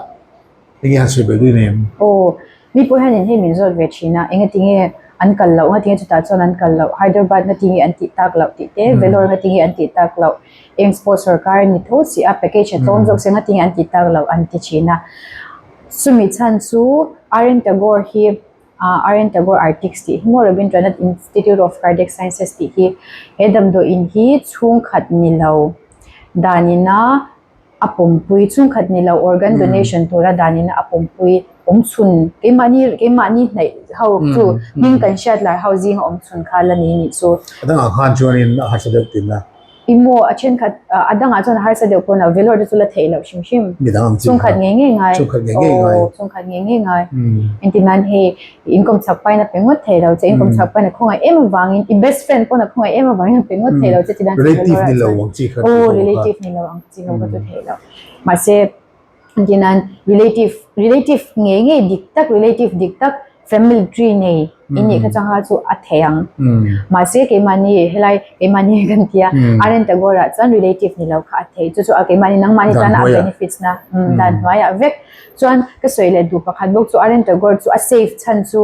enge han sawi belh duh em? Aw mi pawh hianin hei min zawt ve thin a enga tinge an kal loh nga tinge chutah chuan an kal loh Hyderabad nga tinge an tih tak loh tih te Vellore nga tinge an tih tak loh Eng sport sorkar a ni tho si a, package a tlawm zawk se ngatinge an ti tak loh an ti thin a. Chumi chhan chu RN Tagore hi RN Tagore Artics tih hi maw Rabindranath Institute of Cardiac Sciences tih hi he damdawiin hi chhungkhat ni lo danina a pawmpui chhungkhat ni lo organ donation tura danina a pawmpui awmchhun keimahni keimahni hnaih ho chu hming kan hriat lar ho zinga awmchhun kha la ni nih chu. A dangah khan chuanin a harsa deuh tin a. I maw a thenkhat a dangah chuan a harsa deuh pawn a Vellore te chu la theih loh hrim hrim. Midang ang chi kha. Chungkhat ngei ngei ngai. Chungkhat ngei ngei ngai. Aw chungkhat ngei ngei ngai. Engtin nan hei inkawm chak pain a pe ngawt thei lo che inkawm chak pain a khawngaih em avangin i best friend pawn a khawngaih em avangin a pe ngawt thei lo che ti dan chu Relative Vellore ah ni lo chuan. ang chi kha. Aw relative ni lo ang chi ho kha chu theih loh. Mahse Engtin nan relative relative ngei ngei dik tak relative dik tak family tree nei in nih kha chuan kha chu a thei ang. Mahse keimahni helai keimahni kan tia RN Tagore ah chuan relative ni lo kha a thei chu chu a keimahni nangmahni tana a benefits na dan hnuaiah vek chuan ka sawi leh duh pakhat bawk chu RN Tagore chu a safe chhan chu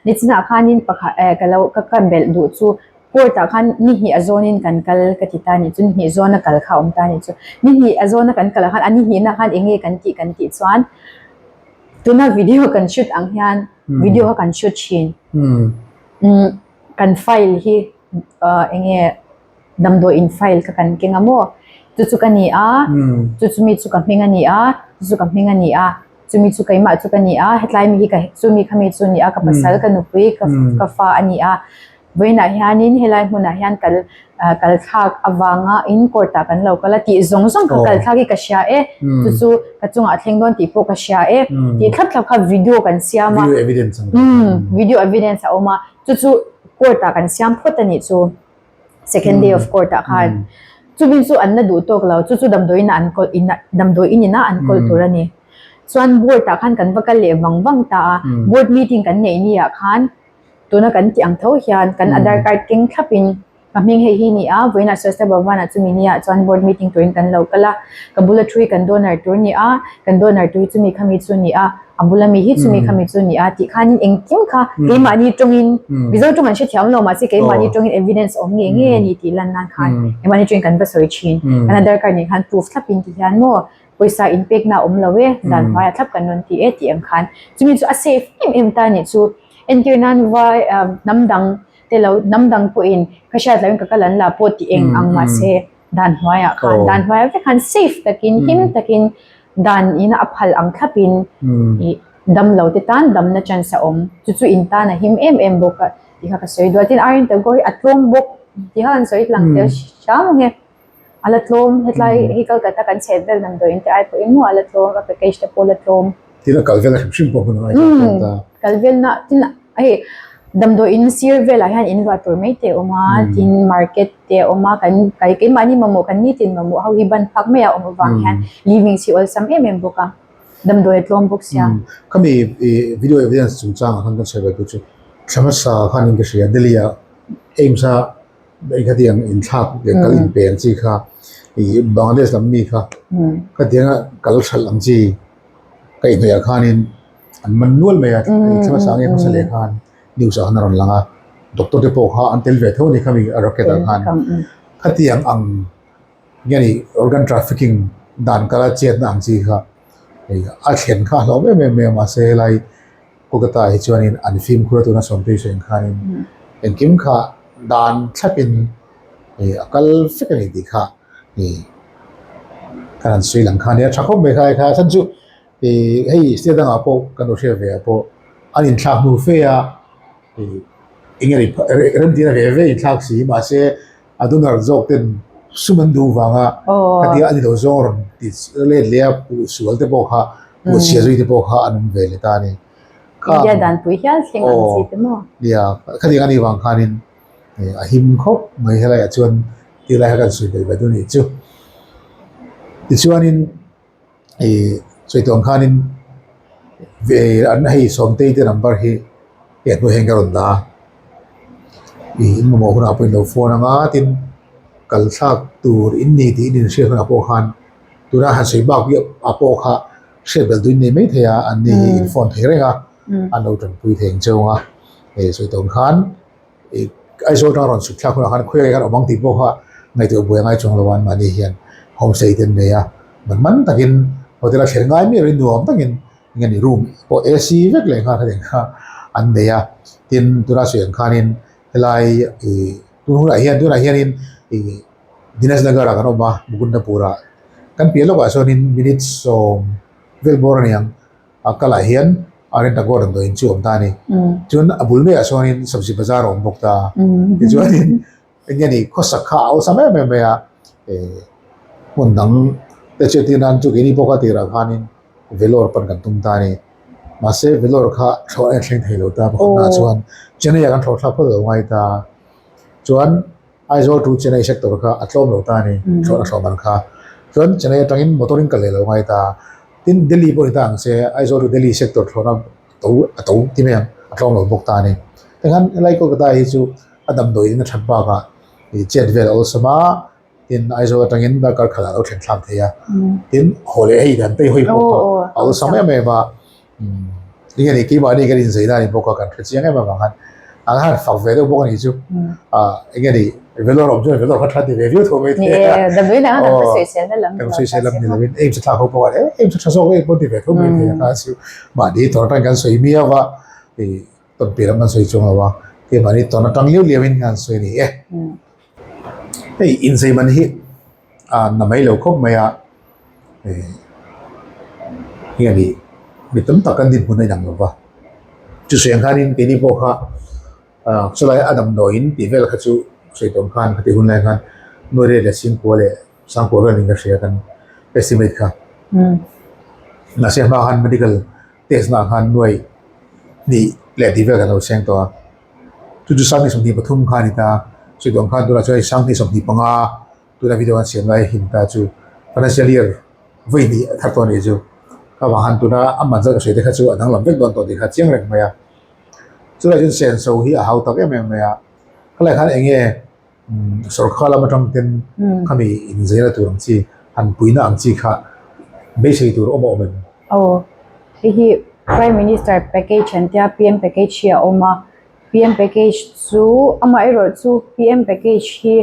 Nichinah khanin pakhat eh ka lo ka ka belh duh chu court ah khan ni hnih a zawnin kan kal ka ti ta nih chu ni hnih zawna kal kha a awm ta nih chu ni hnih a zawna kan kal ah khan a ni hnihna khan eng nge kan tih kan tih chuan tuna video kan shoot ang hian video kha kan shoot thin umm kan file hi ah eng nge damdawi in file kha kan keng a maw chu chu ka ni a chu chu mi chu ka hming a ni a chu chu ka hming a ni a. Chumi chu keimah chu ka ni a, hetlai mi hi ka chumi kha mi chu a ni a, ka pasal, ka nupui, ka ka fa a ni a. Vawiinah hianin helai hmunah hian kal kal thlak avanga in court ah kan lo kal a tih zawng zawng kha kal thlak hi ka hria e, chu chu ka chungah a thleng dawn tih pawh ka hria e tih thlap thlap kha video kan siam a. Video evidence ang. Video evidence a awm a, chu chu court ah kan siam phawt a nih chu. Second day of court ah khan chumi chu an la duh tawk lo chu chu damdawi in ah an kawl in ah damdawi in in ah an kawl tur a ni chuan board ah khan kan va kal leh vang vang ta a board meeting kan neih ni ah khan tuna kan tih ang tho hian kan aadhar card keng thlap in ka hming hei hi a ni a vawiinah Swasthya Bhavan ah chumi ni ah chuan board meeting turin kan lo kal a ka bula thu hi kan donor tur a ni a kan donor tur hi chumi khami chu a ni a. A bula mi hi chumi kha mi chu a ni a tih khanin engkim kha keimahni tawngin Mizo tawng an hrethiam lo mahse keimahni tawngin evidence awm ngei ngei a ni tih lan nan khan keimahni tawngin kan va sawi thin. Kan Aadhar card nen khan proof thlapin ti hian maw pawisa inpekna a awm lo e dan hnuaiah thlap kan rawn ti e tih ang khan chumi chu a safe em em ta nih chu entir nan vai hnam dang te lo hnam dang pawhin ka hriat lohin ka kal an la pawh tih eng ang mahse dan hnuaiah khan dan hnuaiah vek khan safe takin him takin Dan in a phal ang thlapin i dam lo te tan damna chance a awm. Chu chu in tan a him em em bawk a tih kha ka sawi duh a. Tin Iron Tagore hi a tlawm bawk tih kha kan sawi tlang tel hram ang e. A la tlawm hetlai hei Kolkata kan chhet vel damdawiin te ai pawhin maw a la tlawm a package te pawh a la tlawm. Tin a kal vel a hrim hrim pawh hmun a ngaihtuah tel ta. Kal velna tin hei damdawiin sir velah hian in luah tur mai te a awm a tin market te a awm a kan kai keimahni mamawh kan nitin mamawh ho hi ban phak mai a awm avang hian living hi awlsam em em bawk a damdawi a tlawm bawk sia. Khami video evidence chungchangah khan kan sawi ve tur chu thla hmasa khanin ka hria Delhi ah AIIMS a Khatiang inthlak leh kal inpe ang chi kha ih Bangladesh lam mi kha khatianga kal hralh ang chi ka inhnuaiah khanin an man nual mai a thla hmasa nge hmasa leh khan news ah khan a rawn lang a doctor te pawh kha an tel ve tho a ni khami a rocket ah khan khatiang ang nge ni organ trafficking dan kala chetna ang chi kha a thlen kha a hlauhawm em em mai a mahse helai Kolkata ah hi chuanin an fimkhur a tuna sawmtei sawi ang khanin engkim kha dan thlapin ih a kal vek a ni tih kha ih kan han sawi lang kha a nia tha khawp mai kha kha chhan chu ih hei state dangah pawh kan lo hriat ve ah pawh an inthlak hnu fe a ih eng nge remtihna ve ve inthlak si mahse a donor zawk ten sum an duh vanga khatia a ni lo zawng rawn ti let leh a puh sual te pawh kha puh chhia zui te pawh kha an awm ve leh ta a ni. India danpui hial thleng ang chi te maw? Nia, khatiang a nih vang khanin a him khawp mai helaiah chuan ti lai kha kan sawi belh ve dawn a nih chu. Tichuanin Ih sawi tawh ang khanin ve an hei Sawmtei te number hi hei a hnuai hian ka rawn dah a ih in mamawh hunah pawh in lo phone ang a tin kal thlak tur in ni tih in inhriat hunah pawh khan tuna han sawi bak hi a pawh kha hriat belh duh in nei mai thei a an ni hi in phone thei reng a an lo tanpui thei ang cheu ang a hei sawi tawh ang khan. Aizawl atanga rawn chhuk thlak hunah khan khawi khan awm ang tih pawh kha ngaihtuah buai a ngai chuang lo a anmahni hian homestay te an nei a man man takin hotel a thlen ngai miah loin nuam takin eng nge room pawh AC vek leh nghal kha kha an nei a tin tuna sawi ang khanin helai ih tun hunah hian tunah hianin ih Dinajnagar ah kan awm a Mukundapur ah kan piah lawkah chuanin minute 10 vel bawr a ni ang. A kalah hian Aryan Tagore damdawiin chu a awm ta a ni. Chuan a bul maiah chuanin Sabzi Bazar a awm bawk ta. Tichuanin eng nge ni khawsak kha a awlsam em em mai a. Hmun dang te chu tir nan chu keini pawh kha tirah khanin Vellore pan kan tum ta a ni. Mahse Vellore kha thlawh a thleng thei lo ta pakhatnaah chuan Chennai ah kan thlawh thlak phawt lo ngai ta. Chuan Aizawl to Chennai sector kha a tlawm lo ta a ni, thlawh a thlawh man kha. Chuan Chennai atangin motor in kal leh lo ngai ta. Tin Delhi pawh ni ta ang se Aizawl to Delhi sector thlawhna to a to ti mai ang a tlawm lo bawk ta a ni. Tikhan helai Kolkata hi chu a damdawi in a that bakah ih chet vel a awlsam a, tin Aizawl atangin darkar khat ah a lo thlen thlak thei a, tin haw leh hei dan te hawi pawh kha a awlsam em em a, eng nge ni keimahni kan inzei na a ni bawk a kan hre chiang em avang khan an han fak ve deuh bawk a nih chu ah eng nge ni Vellore awm chuan Vellore kha tha ti ve viau tho mai thei a, kan sawisel lam ni lovin AIIMS a thlak ho pawh a AIIMS a tha zawk em pawh ti ve tho mai thei a kha chu mahni tawrh atang kan sawi miau a ih tawnpi lam kan sawi chuang lo a keimahni tawn atang liau liau in kan sawi a ni e. Hei inzei man hi a na mai lo khawp mai a ih nge ni mi tam tak kan dinhmun a inang lo va chu sawi ang khanin keini pawh kha ah chulai a damdawiin tih vel kha chu sawi tawm khan khati hun lai khan nuairiat leh singkua leh sangkua vel niin ka hria kan estimate kha mahse hma khan medical test na ah khan nuai hnih leh tih vel kan lo seng tawh a. Chu chu Sanghnih 23 kha a ni ta. Chutiang khan tunah chuan Sanghnih 25 tuna video an siam lai a him ta chu financial year vawi hnih a thar tawh a nih chu. Ka vang han tuna a man zat ka sawi te kha chu a danglam vek dawn tawh tih kha chiang reng mai a. Chulai chuan senso hi a hau tak em em mai a. Khalai khan eng nge Sorkar lam atang ten khami inzeina tur ang chi han puina ang chi kha beisei tur awm a awm em? Aw, hei hi Prime Minister package an tia PM package hi a awm a, PM package chu amaherawh chu PM package hi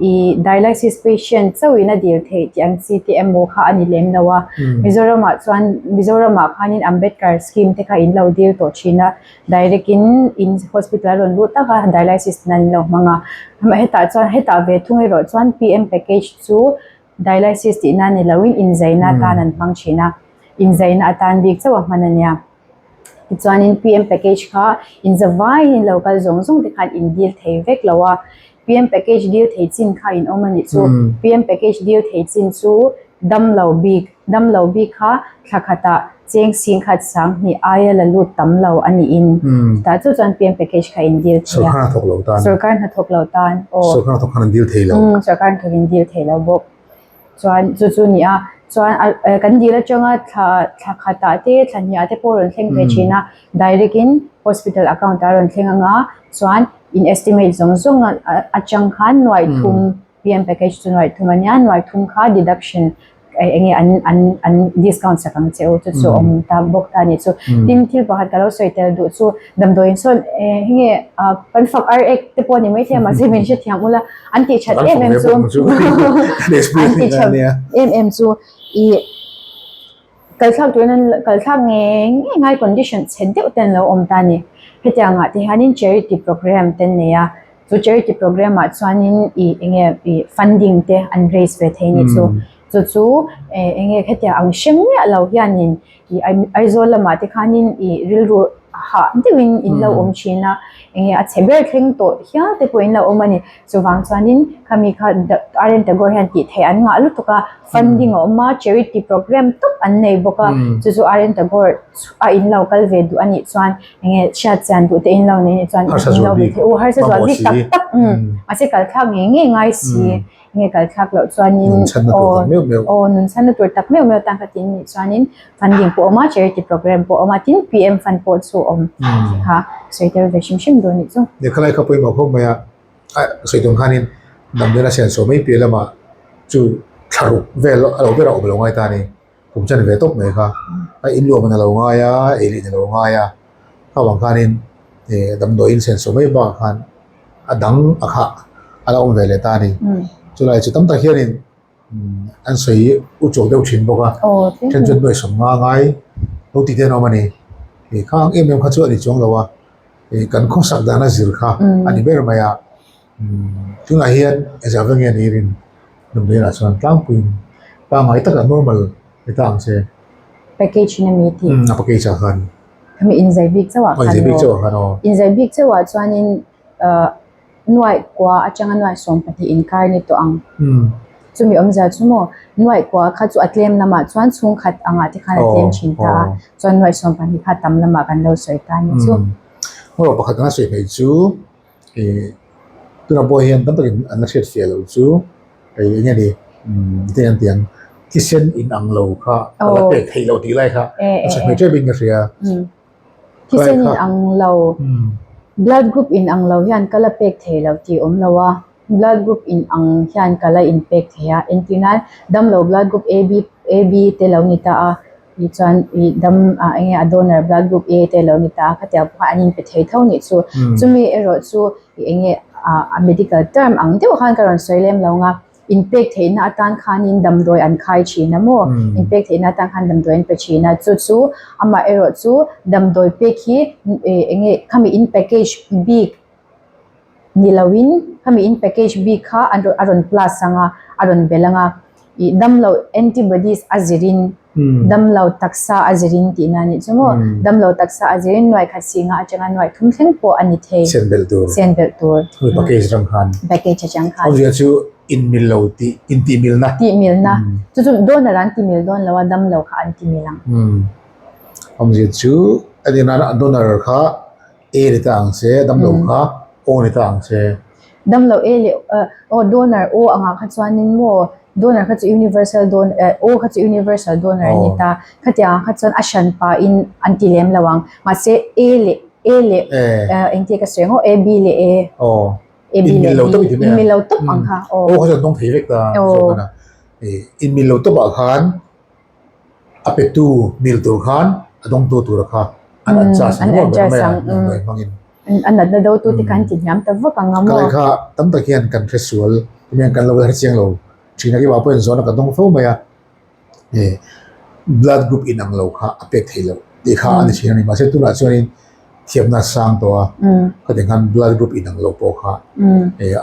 ih dialysis patient chauhin a dil theih tih ang chi te emaw kha a ni lem lo a, Mizoramah chuan Mizoramah khanin Ambedkar scheme te kha in lo dil tawh thin a. Direct in in hospital a rawn lut tak a dialysis nan in lo hmang a hetah chuan hetah ve thung erawh chuan P_M package chu dialysis tih nan ni loin inzaina atan an hmang thin a inzaina atan bik chauh a hman a nia tichuanin P_M package kha inza vaiin in lo kal zawng zawng te khan in dil thei vek lo a P_M package dil thei chin kha in awm a nih chu P_M package dil thei chin chu damlo bik Damlo bik kha thla khatah cheng sing khat sang hnih aia la lut tam lo a niin chutah chu chuan PM package kha in deal thei a. Sorkar hnathawk lo tan. Sorkar hnathawk lo tan aw. Sorkar hnathawk khan an deal thei lo. Umm sorkar hnathawk in deal thei lo bawk. Chuan chu chu ni a, chuan a kan deal atanga thla thla khatah te thla hniah te pawh rawn thleng ve thin a, direct in hospital account ah a rawn thleng anga chuan in estimate zawng zawng atang khan nuaih thum PM package chu nuaih thum a nia, nuaih thum kha deduction eng nge an an an discount sak ang che u chu chu awm ta bawk ta a nih chu. Tin thil pakhat ka lo sawi tel duh chu damdawiin sawn hei nge kan fak ar ek te pawh a ni maithei a mahse min hrethiam ula an tih that em em chu an tih that em em chu ih Kalthlak turin an kalthlak ngei ngei ngai condition chhe deuh te an lo awm ta a ni. Hetiangah te hianin charity program te an nei a, chu charity program ah chuanin ih eng nge ih funding te an raise ve thei a ni chu. Chu chu eh eng nge hetiang ang hre miah lo hianin ih Aizawl lamah te khanin ih rilru hah deuhin in lo awm thin a, eng nge a chhe ber thleng tawh hial te pawh in lo awm a ni. Chuvang chuanin khami kha RN Tagore hian tih theih an ngah lutuk a, funding a awm a, charity program tawp an nei bawk a, chu chu RN Tagore a in lo kal ve duh a nih chuan eng nge hriat chian duh te in lo nei a nih chuan in lo be thei u, harsa zual bik tak tak mahse kal thlak ngei ngei ngai si, eng nge kal thlak loh chuanin aw aw nun chhanna tur tak meuh meuh tan kha tin nih chuanin funding pawh a awm a, charity program pawh a awm a, tin PM fund pawh chu a awm kha sawi tel ve hrim hrim dawn a nih chu. Lehkhalai kha pawimawh khawp mai a. A sawi tum khanin damdawiin a sian saw mai piah lamah chu thla ruk vel a lo ber a awm lo ngai ta a ni. Kum chan ve tawp mai kha a inluah man a lo ngai a, ei leh in a lo ngai a. Kha vang khanin ih damdawiin sian saw mai bakah khan a dang a khah a la awm ve leh ta a ni. Chulai chu tam tak hianin an sawi u chawk deuh thin bawk a, then chuan nuaihsawm nga ngai lo tih te an awm a ni. Ih kha ang em em kha chu a ni chuang lo a. Ih kan khawsak dana zir kha a ni ber mai a, tunah hian engzah vek nge a nih rin Damdawiinah chuan tlangpuiin pangngai taka normal ni ta ang che. Package in a mi tih. Umm a package ah khan. Khami inzai bik chauh ah khan aw. Inzai bik chauh ah khan aw. Inzai bik chauh ah chuanin ah nuaih kua atanga nuaih 12 inkar ni tawh ang. Chumi awmzia chu maw nuaih kua kha chu a tlem lamah chuan chhungkhat angah te khan a tlem thin ta a, chuan nuaih 12 kha tam lamah kan lo sawi ta a ni chu. Hmawlh pakhat anga sawi hmei chu ih tunah pawh hian tam takin an la hriat fiah loh chu hei eng nge ni te an ti ang thisen inang lo kha a la pek theih loh tih lai kha a sawi hmei tep in ka hria. Thisen inang lo blood group inang lo hian ka la pek thei lo tih awm lo a. Blood group in ang hian ka la inpek thei a, entirnan damlo blood group AB AB te lo ni ta a, ih chuan ih dam ah eng nge a donor blood group A te lo ni ta a, khatiang pawh kha an inpe thei tho nih chu. Chumi erawh chu ih eng nge ah a medical term ang deuh khan ka rawn sawi lem lo ang a, inpek theihna atan khanin damdawi an khai thin a maw, inpek theihna atan khan damdawi an pe thin a, chu chu amah erawh chu damdawi pek hi ih eng nge khami in package bik Ni loin khami in package bik kha an a rawn plus ang a, a rawn belh ang a, ih damlo antibodies a zirin damlo taksa a zirin tihna a nih chu maw, damlo taksa a zirin nuai khat singa atanga nuai thum thleng pawh a ni thei. Sen belh tur. Sen belh tur. Hemi package atang khan. Package atang khan. Awmzia chu inmil lo tih intihmilna. Tihmilna. Chu chu donor an timil dawn lo a, damlo kha an timil ang. Awmzia chu a dinana donor kha A ni ta ang che, damlo kha O ni ta ang che. Damlo A leh aw donor O angah kha chuanin maw donor kha chu universal don O kha chu universal donor a ni ta. Khatiang ah kha chuan a hran pa in an ti lem lo ang. Mahse A leh A leh engtia ka sawi ang aw A B leh A. Aw. A B leh B. Inmil lo tawp ang kha. O kha chuan dawng thei vek ta. Inmil lo tawp ah khan. A petu mil tur khan a dawngtu tura kha an adjust ang ngawt ber mai a, damdawi hmangin. A natna dotu te kha an ti hniam ta vak ang a maw? Kalai kha tam tak hian kan hre sual, tumi hian kan lo la hre chiang lo thin a, keimah pawhin zawhna ka dawng fo mai a, blood group inang lo kha a pek theih loh tih kha a ni thin a ni. Mahse tunah chuanin thiamna a sang tawh a, khatiang khan blood group inang lo pawh kha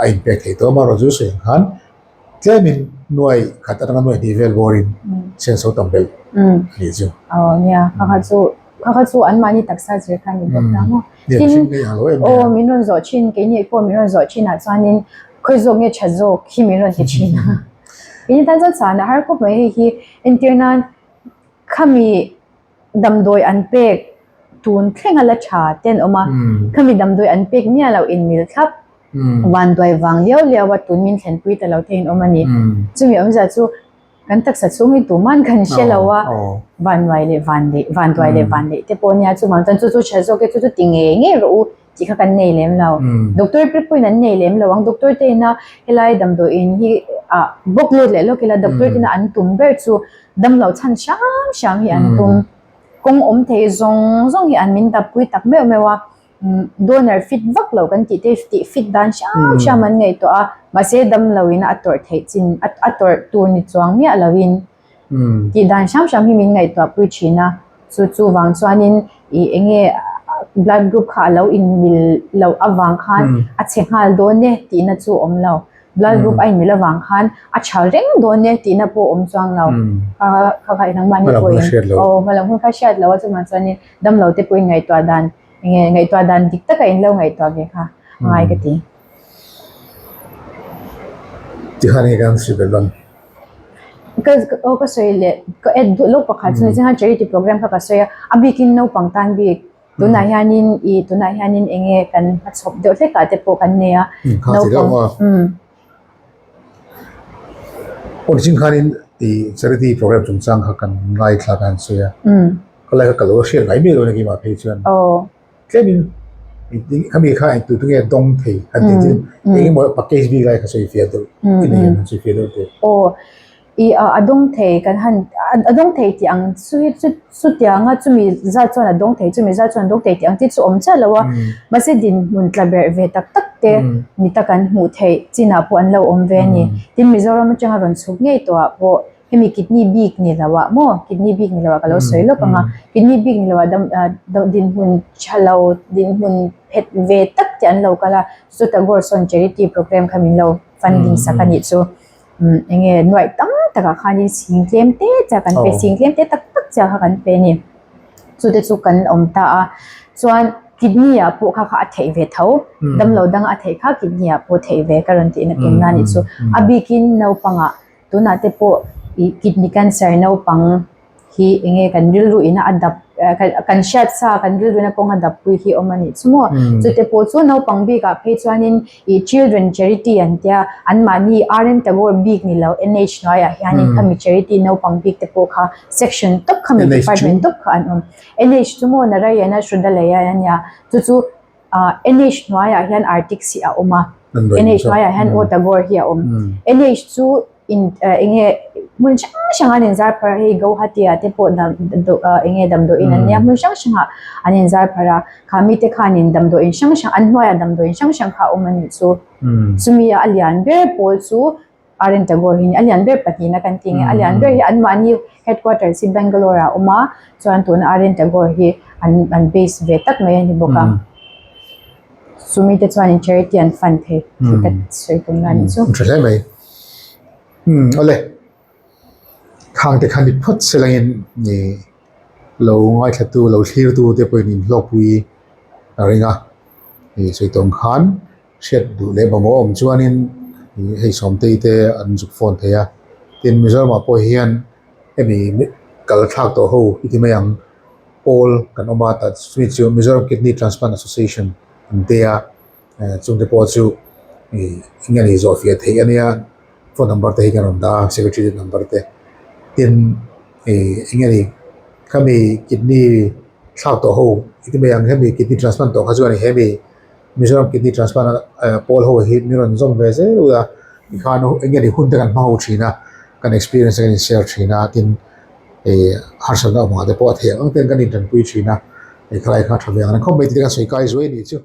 a inpek theih tawh a, amaherawhchu chu sawi ang khan Tlemin nuai khat atanga nuai hnih vel bawrin senso tam belh a nih chu. Aw nia, kha kha chu kha kha chu anmahni taksa zir kha a ni bawk ta maw. Tin, aw min rawn zawh thin, keini pawh min rawn zawh thinah chuanin khawi zawk nge tha zawk hi min rawn ti thin a. Keini tan chuan chhan a har khawp mai hei hi entir nan khami damdawi an pek tun thleng a la tha te an awm a, khami damdawi an pek miah loh inmil thlap vanduai vang liau liau a tun min thlenpui ta lo te in awm a ni. Chumi awmzia chu kan taksa chhung hi tuman kan hre lo a, vanduai leh vanneih vanduai leh vanneih te pawh nia chuvang chuan chu chu tha zawk e chu chu ti ngei ngei rawh u tih kha kan nei lem lo. Doctor te pawhin an nei lem lo ang, doctor te ina helai damdawiin hi ah bawk lut leh lawk ila doctor te ina an tum ber chu damlo chhan hram hram hi an tum. Kawng awm thei zawng zawng hi an min dappui tak meuh meuh a, donor fit vak lo kan tih te tih fit dan hram hram an ngaihtuah a, mahse damlo in a tawrh theih chin a tawrh tur ni chuang miah lo in tih dan hram hram hi min ngaihtuah pui thin a, chu chu vang chuanin ih eng nge blood group kha a lo inmil loh avang khan a chhe nghal dawn e tihna chu a awm lo. Blood group a inmil avang khan a tha reng dawn e tihna pawh awm chuang lo. Kha kha kha nangmahni pawhin aw hmalam hun kha hriat loh a chuvang chuanin damlo te pawhin ngaihtuah dan eng nge ngaihtuah dan dik taka in lo ngaihtuah ve kha a ngai ka ti. Tikhan hei kan sawi belh dawn. Ka aw ka sawi leh ka add duh lawk pakhat chu ni chiang a charity program kha ka sawi a, a bikin naupang tan bik Tunah hianin ih tunah hianin eng nge kan hmachhawp deuh hlek ah te pawh kan nei a. Kha ti deuh maw? Aw nichin khanin ih charity program chungchang kha kan ngaithla kan sawi a. Ka lai kha ka lo hriat ngai miah lo a ni keimah phei chuan. Tlemin khami kha eng tu tu nge dawng thei han tih chu eng emaw package bik lai kha sawi fiah deuh i nei em han sawi fiah deuh teh. Aw I a dawng thei kan han a dawng thei tih ang chu hi chu chutianga chumi zat chuan a dawng thei chumi zat chuan a dawng thei tih ang te chu awm chiah lo a mahse dinhmun tla berh ve tak tak te mi ta kan hmuh theih chinah pawh an lo awm ve a ni tin Mizoram atanga rawn chhuk ngei tawh ah pawh hemi kidney bik ni lo ah maw kidney bik ni lo ah ka lo sawi lawk ang a kidney bik ni lo ah dam dinhmun tha lo dinhmun phet ve tak te an lo kal a chuta Gorshawn charity program kha min lo funding sak a nih chu. Umm eng nge nuaih tam takah khanin sing tlem te chiah kan pe sing tlem te tak tak chiah kha kan pe a ni chu te chu kan awm ta a chuan kidney ah pawh kha kha a theih ve tho damlo dang a theih kha kidney ah pawh theih ve ka rawn tihna tum na nih chu a bikin naupangah. Tunah te pawh ih kidney cancer naupang hi eng nge kan rilru ina a dap kan hriat sa kan rilru ina kawng a dap pui hi awm a nih chu maw. Chute pawh chu naupang bikah phei chuanin ih children charity an tia anmahni RN Tagore bik ni lo NH hnuaiah hianin khami charity naupang bik te pawh kha section tawp khami department tawp kha an awm. NH chu maw Narayana Hrudalaya a nia chu chu ah NH hnuaiah hian Arctic hi a awm a NH hnuaiah hian aw Tagore hi a awm. NH chu in eng nge hmun hrang hrang an inzar phar a hei Guwahati ah te pawh dam eng nge damdawiin an nia hmun hrang hrangah an inzar phar a kha mite khanin damdawiin hrang hrang an hnuaiah damdawiin hrang hrang kha a awm a nih chu chumi a lian ber pawl chu R N Tagore hi a ni a lian ber pahnihna kan tih nge a lian ber hi anmahni headquarters hi Bangalore ah a awm a chuan tuna R N Tagore hi an an base ve tak mai a ni bawk a. Chumi te chuanin charity an fund thei tih ka sawi tum na a nih chu. Tha hle mai. Umm awle. Khang te khan ni phawt se langin ni lo ngaithlatu lo thlirtu te pawhin inhlawkpui a ring a. Ni sawi tawng khan hriat duh leh mamawh awm chuanin hei Sawmtei te an zuk phone thei a. Tin Mizoramah pawh hian hemi kal thlak tawh ho i ti mai ang. Pawl kan awm a tah chumi chu Mizoram Kidney Transplant Association an te a chungte pawh chu ih eng nge ni zawh fiah theih a nia phone number te hi kan rawn dah a secretary number te tin ih eng nge ni khami kidney thlak tawh ho i ti mai ang hemi kidney transplant tawh kha chuan hemi Mizoram Kidney Transplant pawl ho hi min rawn zawm ve zel a tikhan eng nge ni hun te kan hmang ho thin a kan experience te kan in share thin a tin ih harsatna awm ang te pawh a theih ang ang ten kan intanpui thin a hei khalai kha tha ve ang reng khawp mai tih te kan sawi kai zuai a nih chu.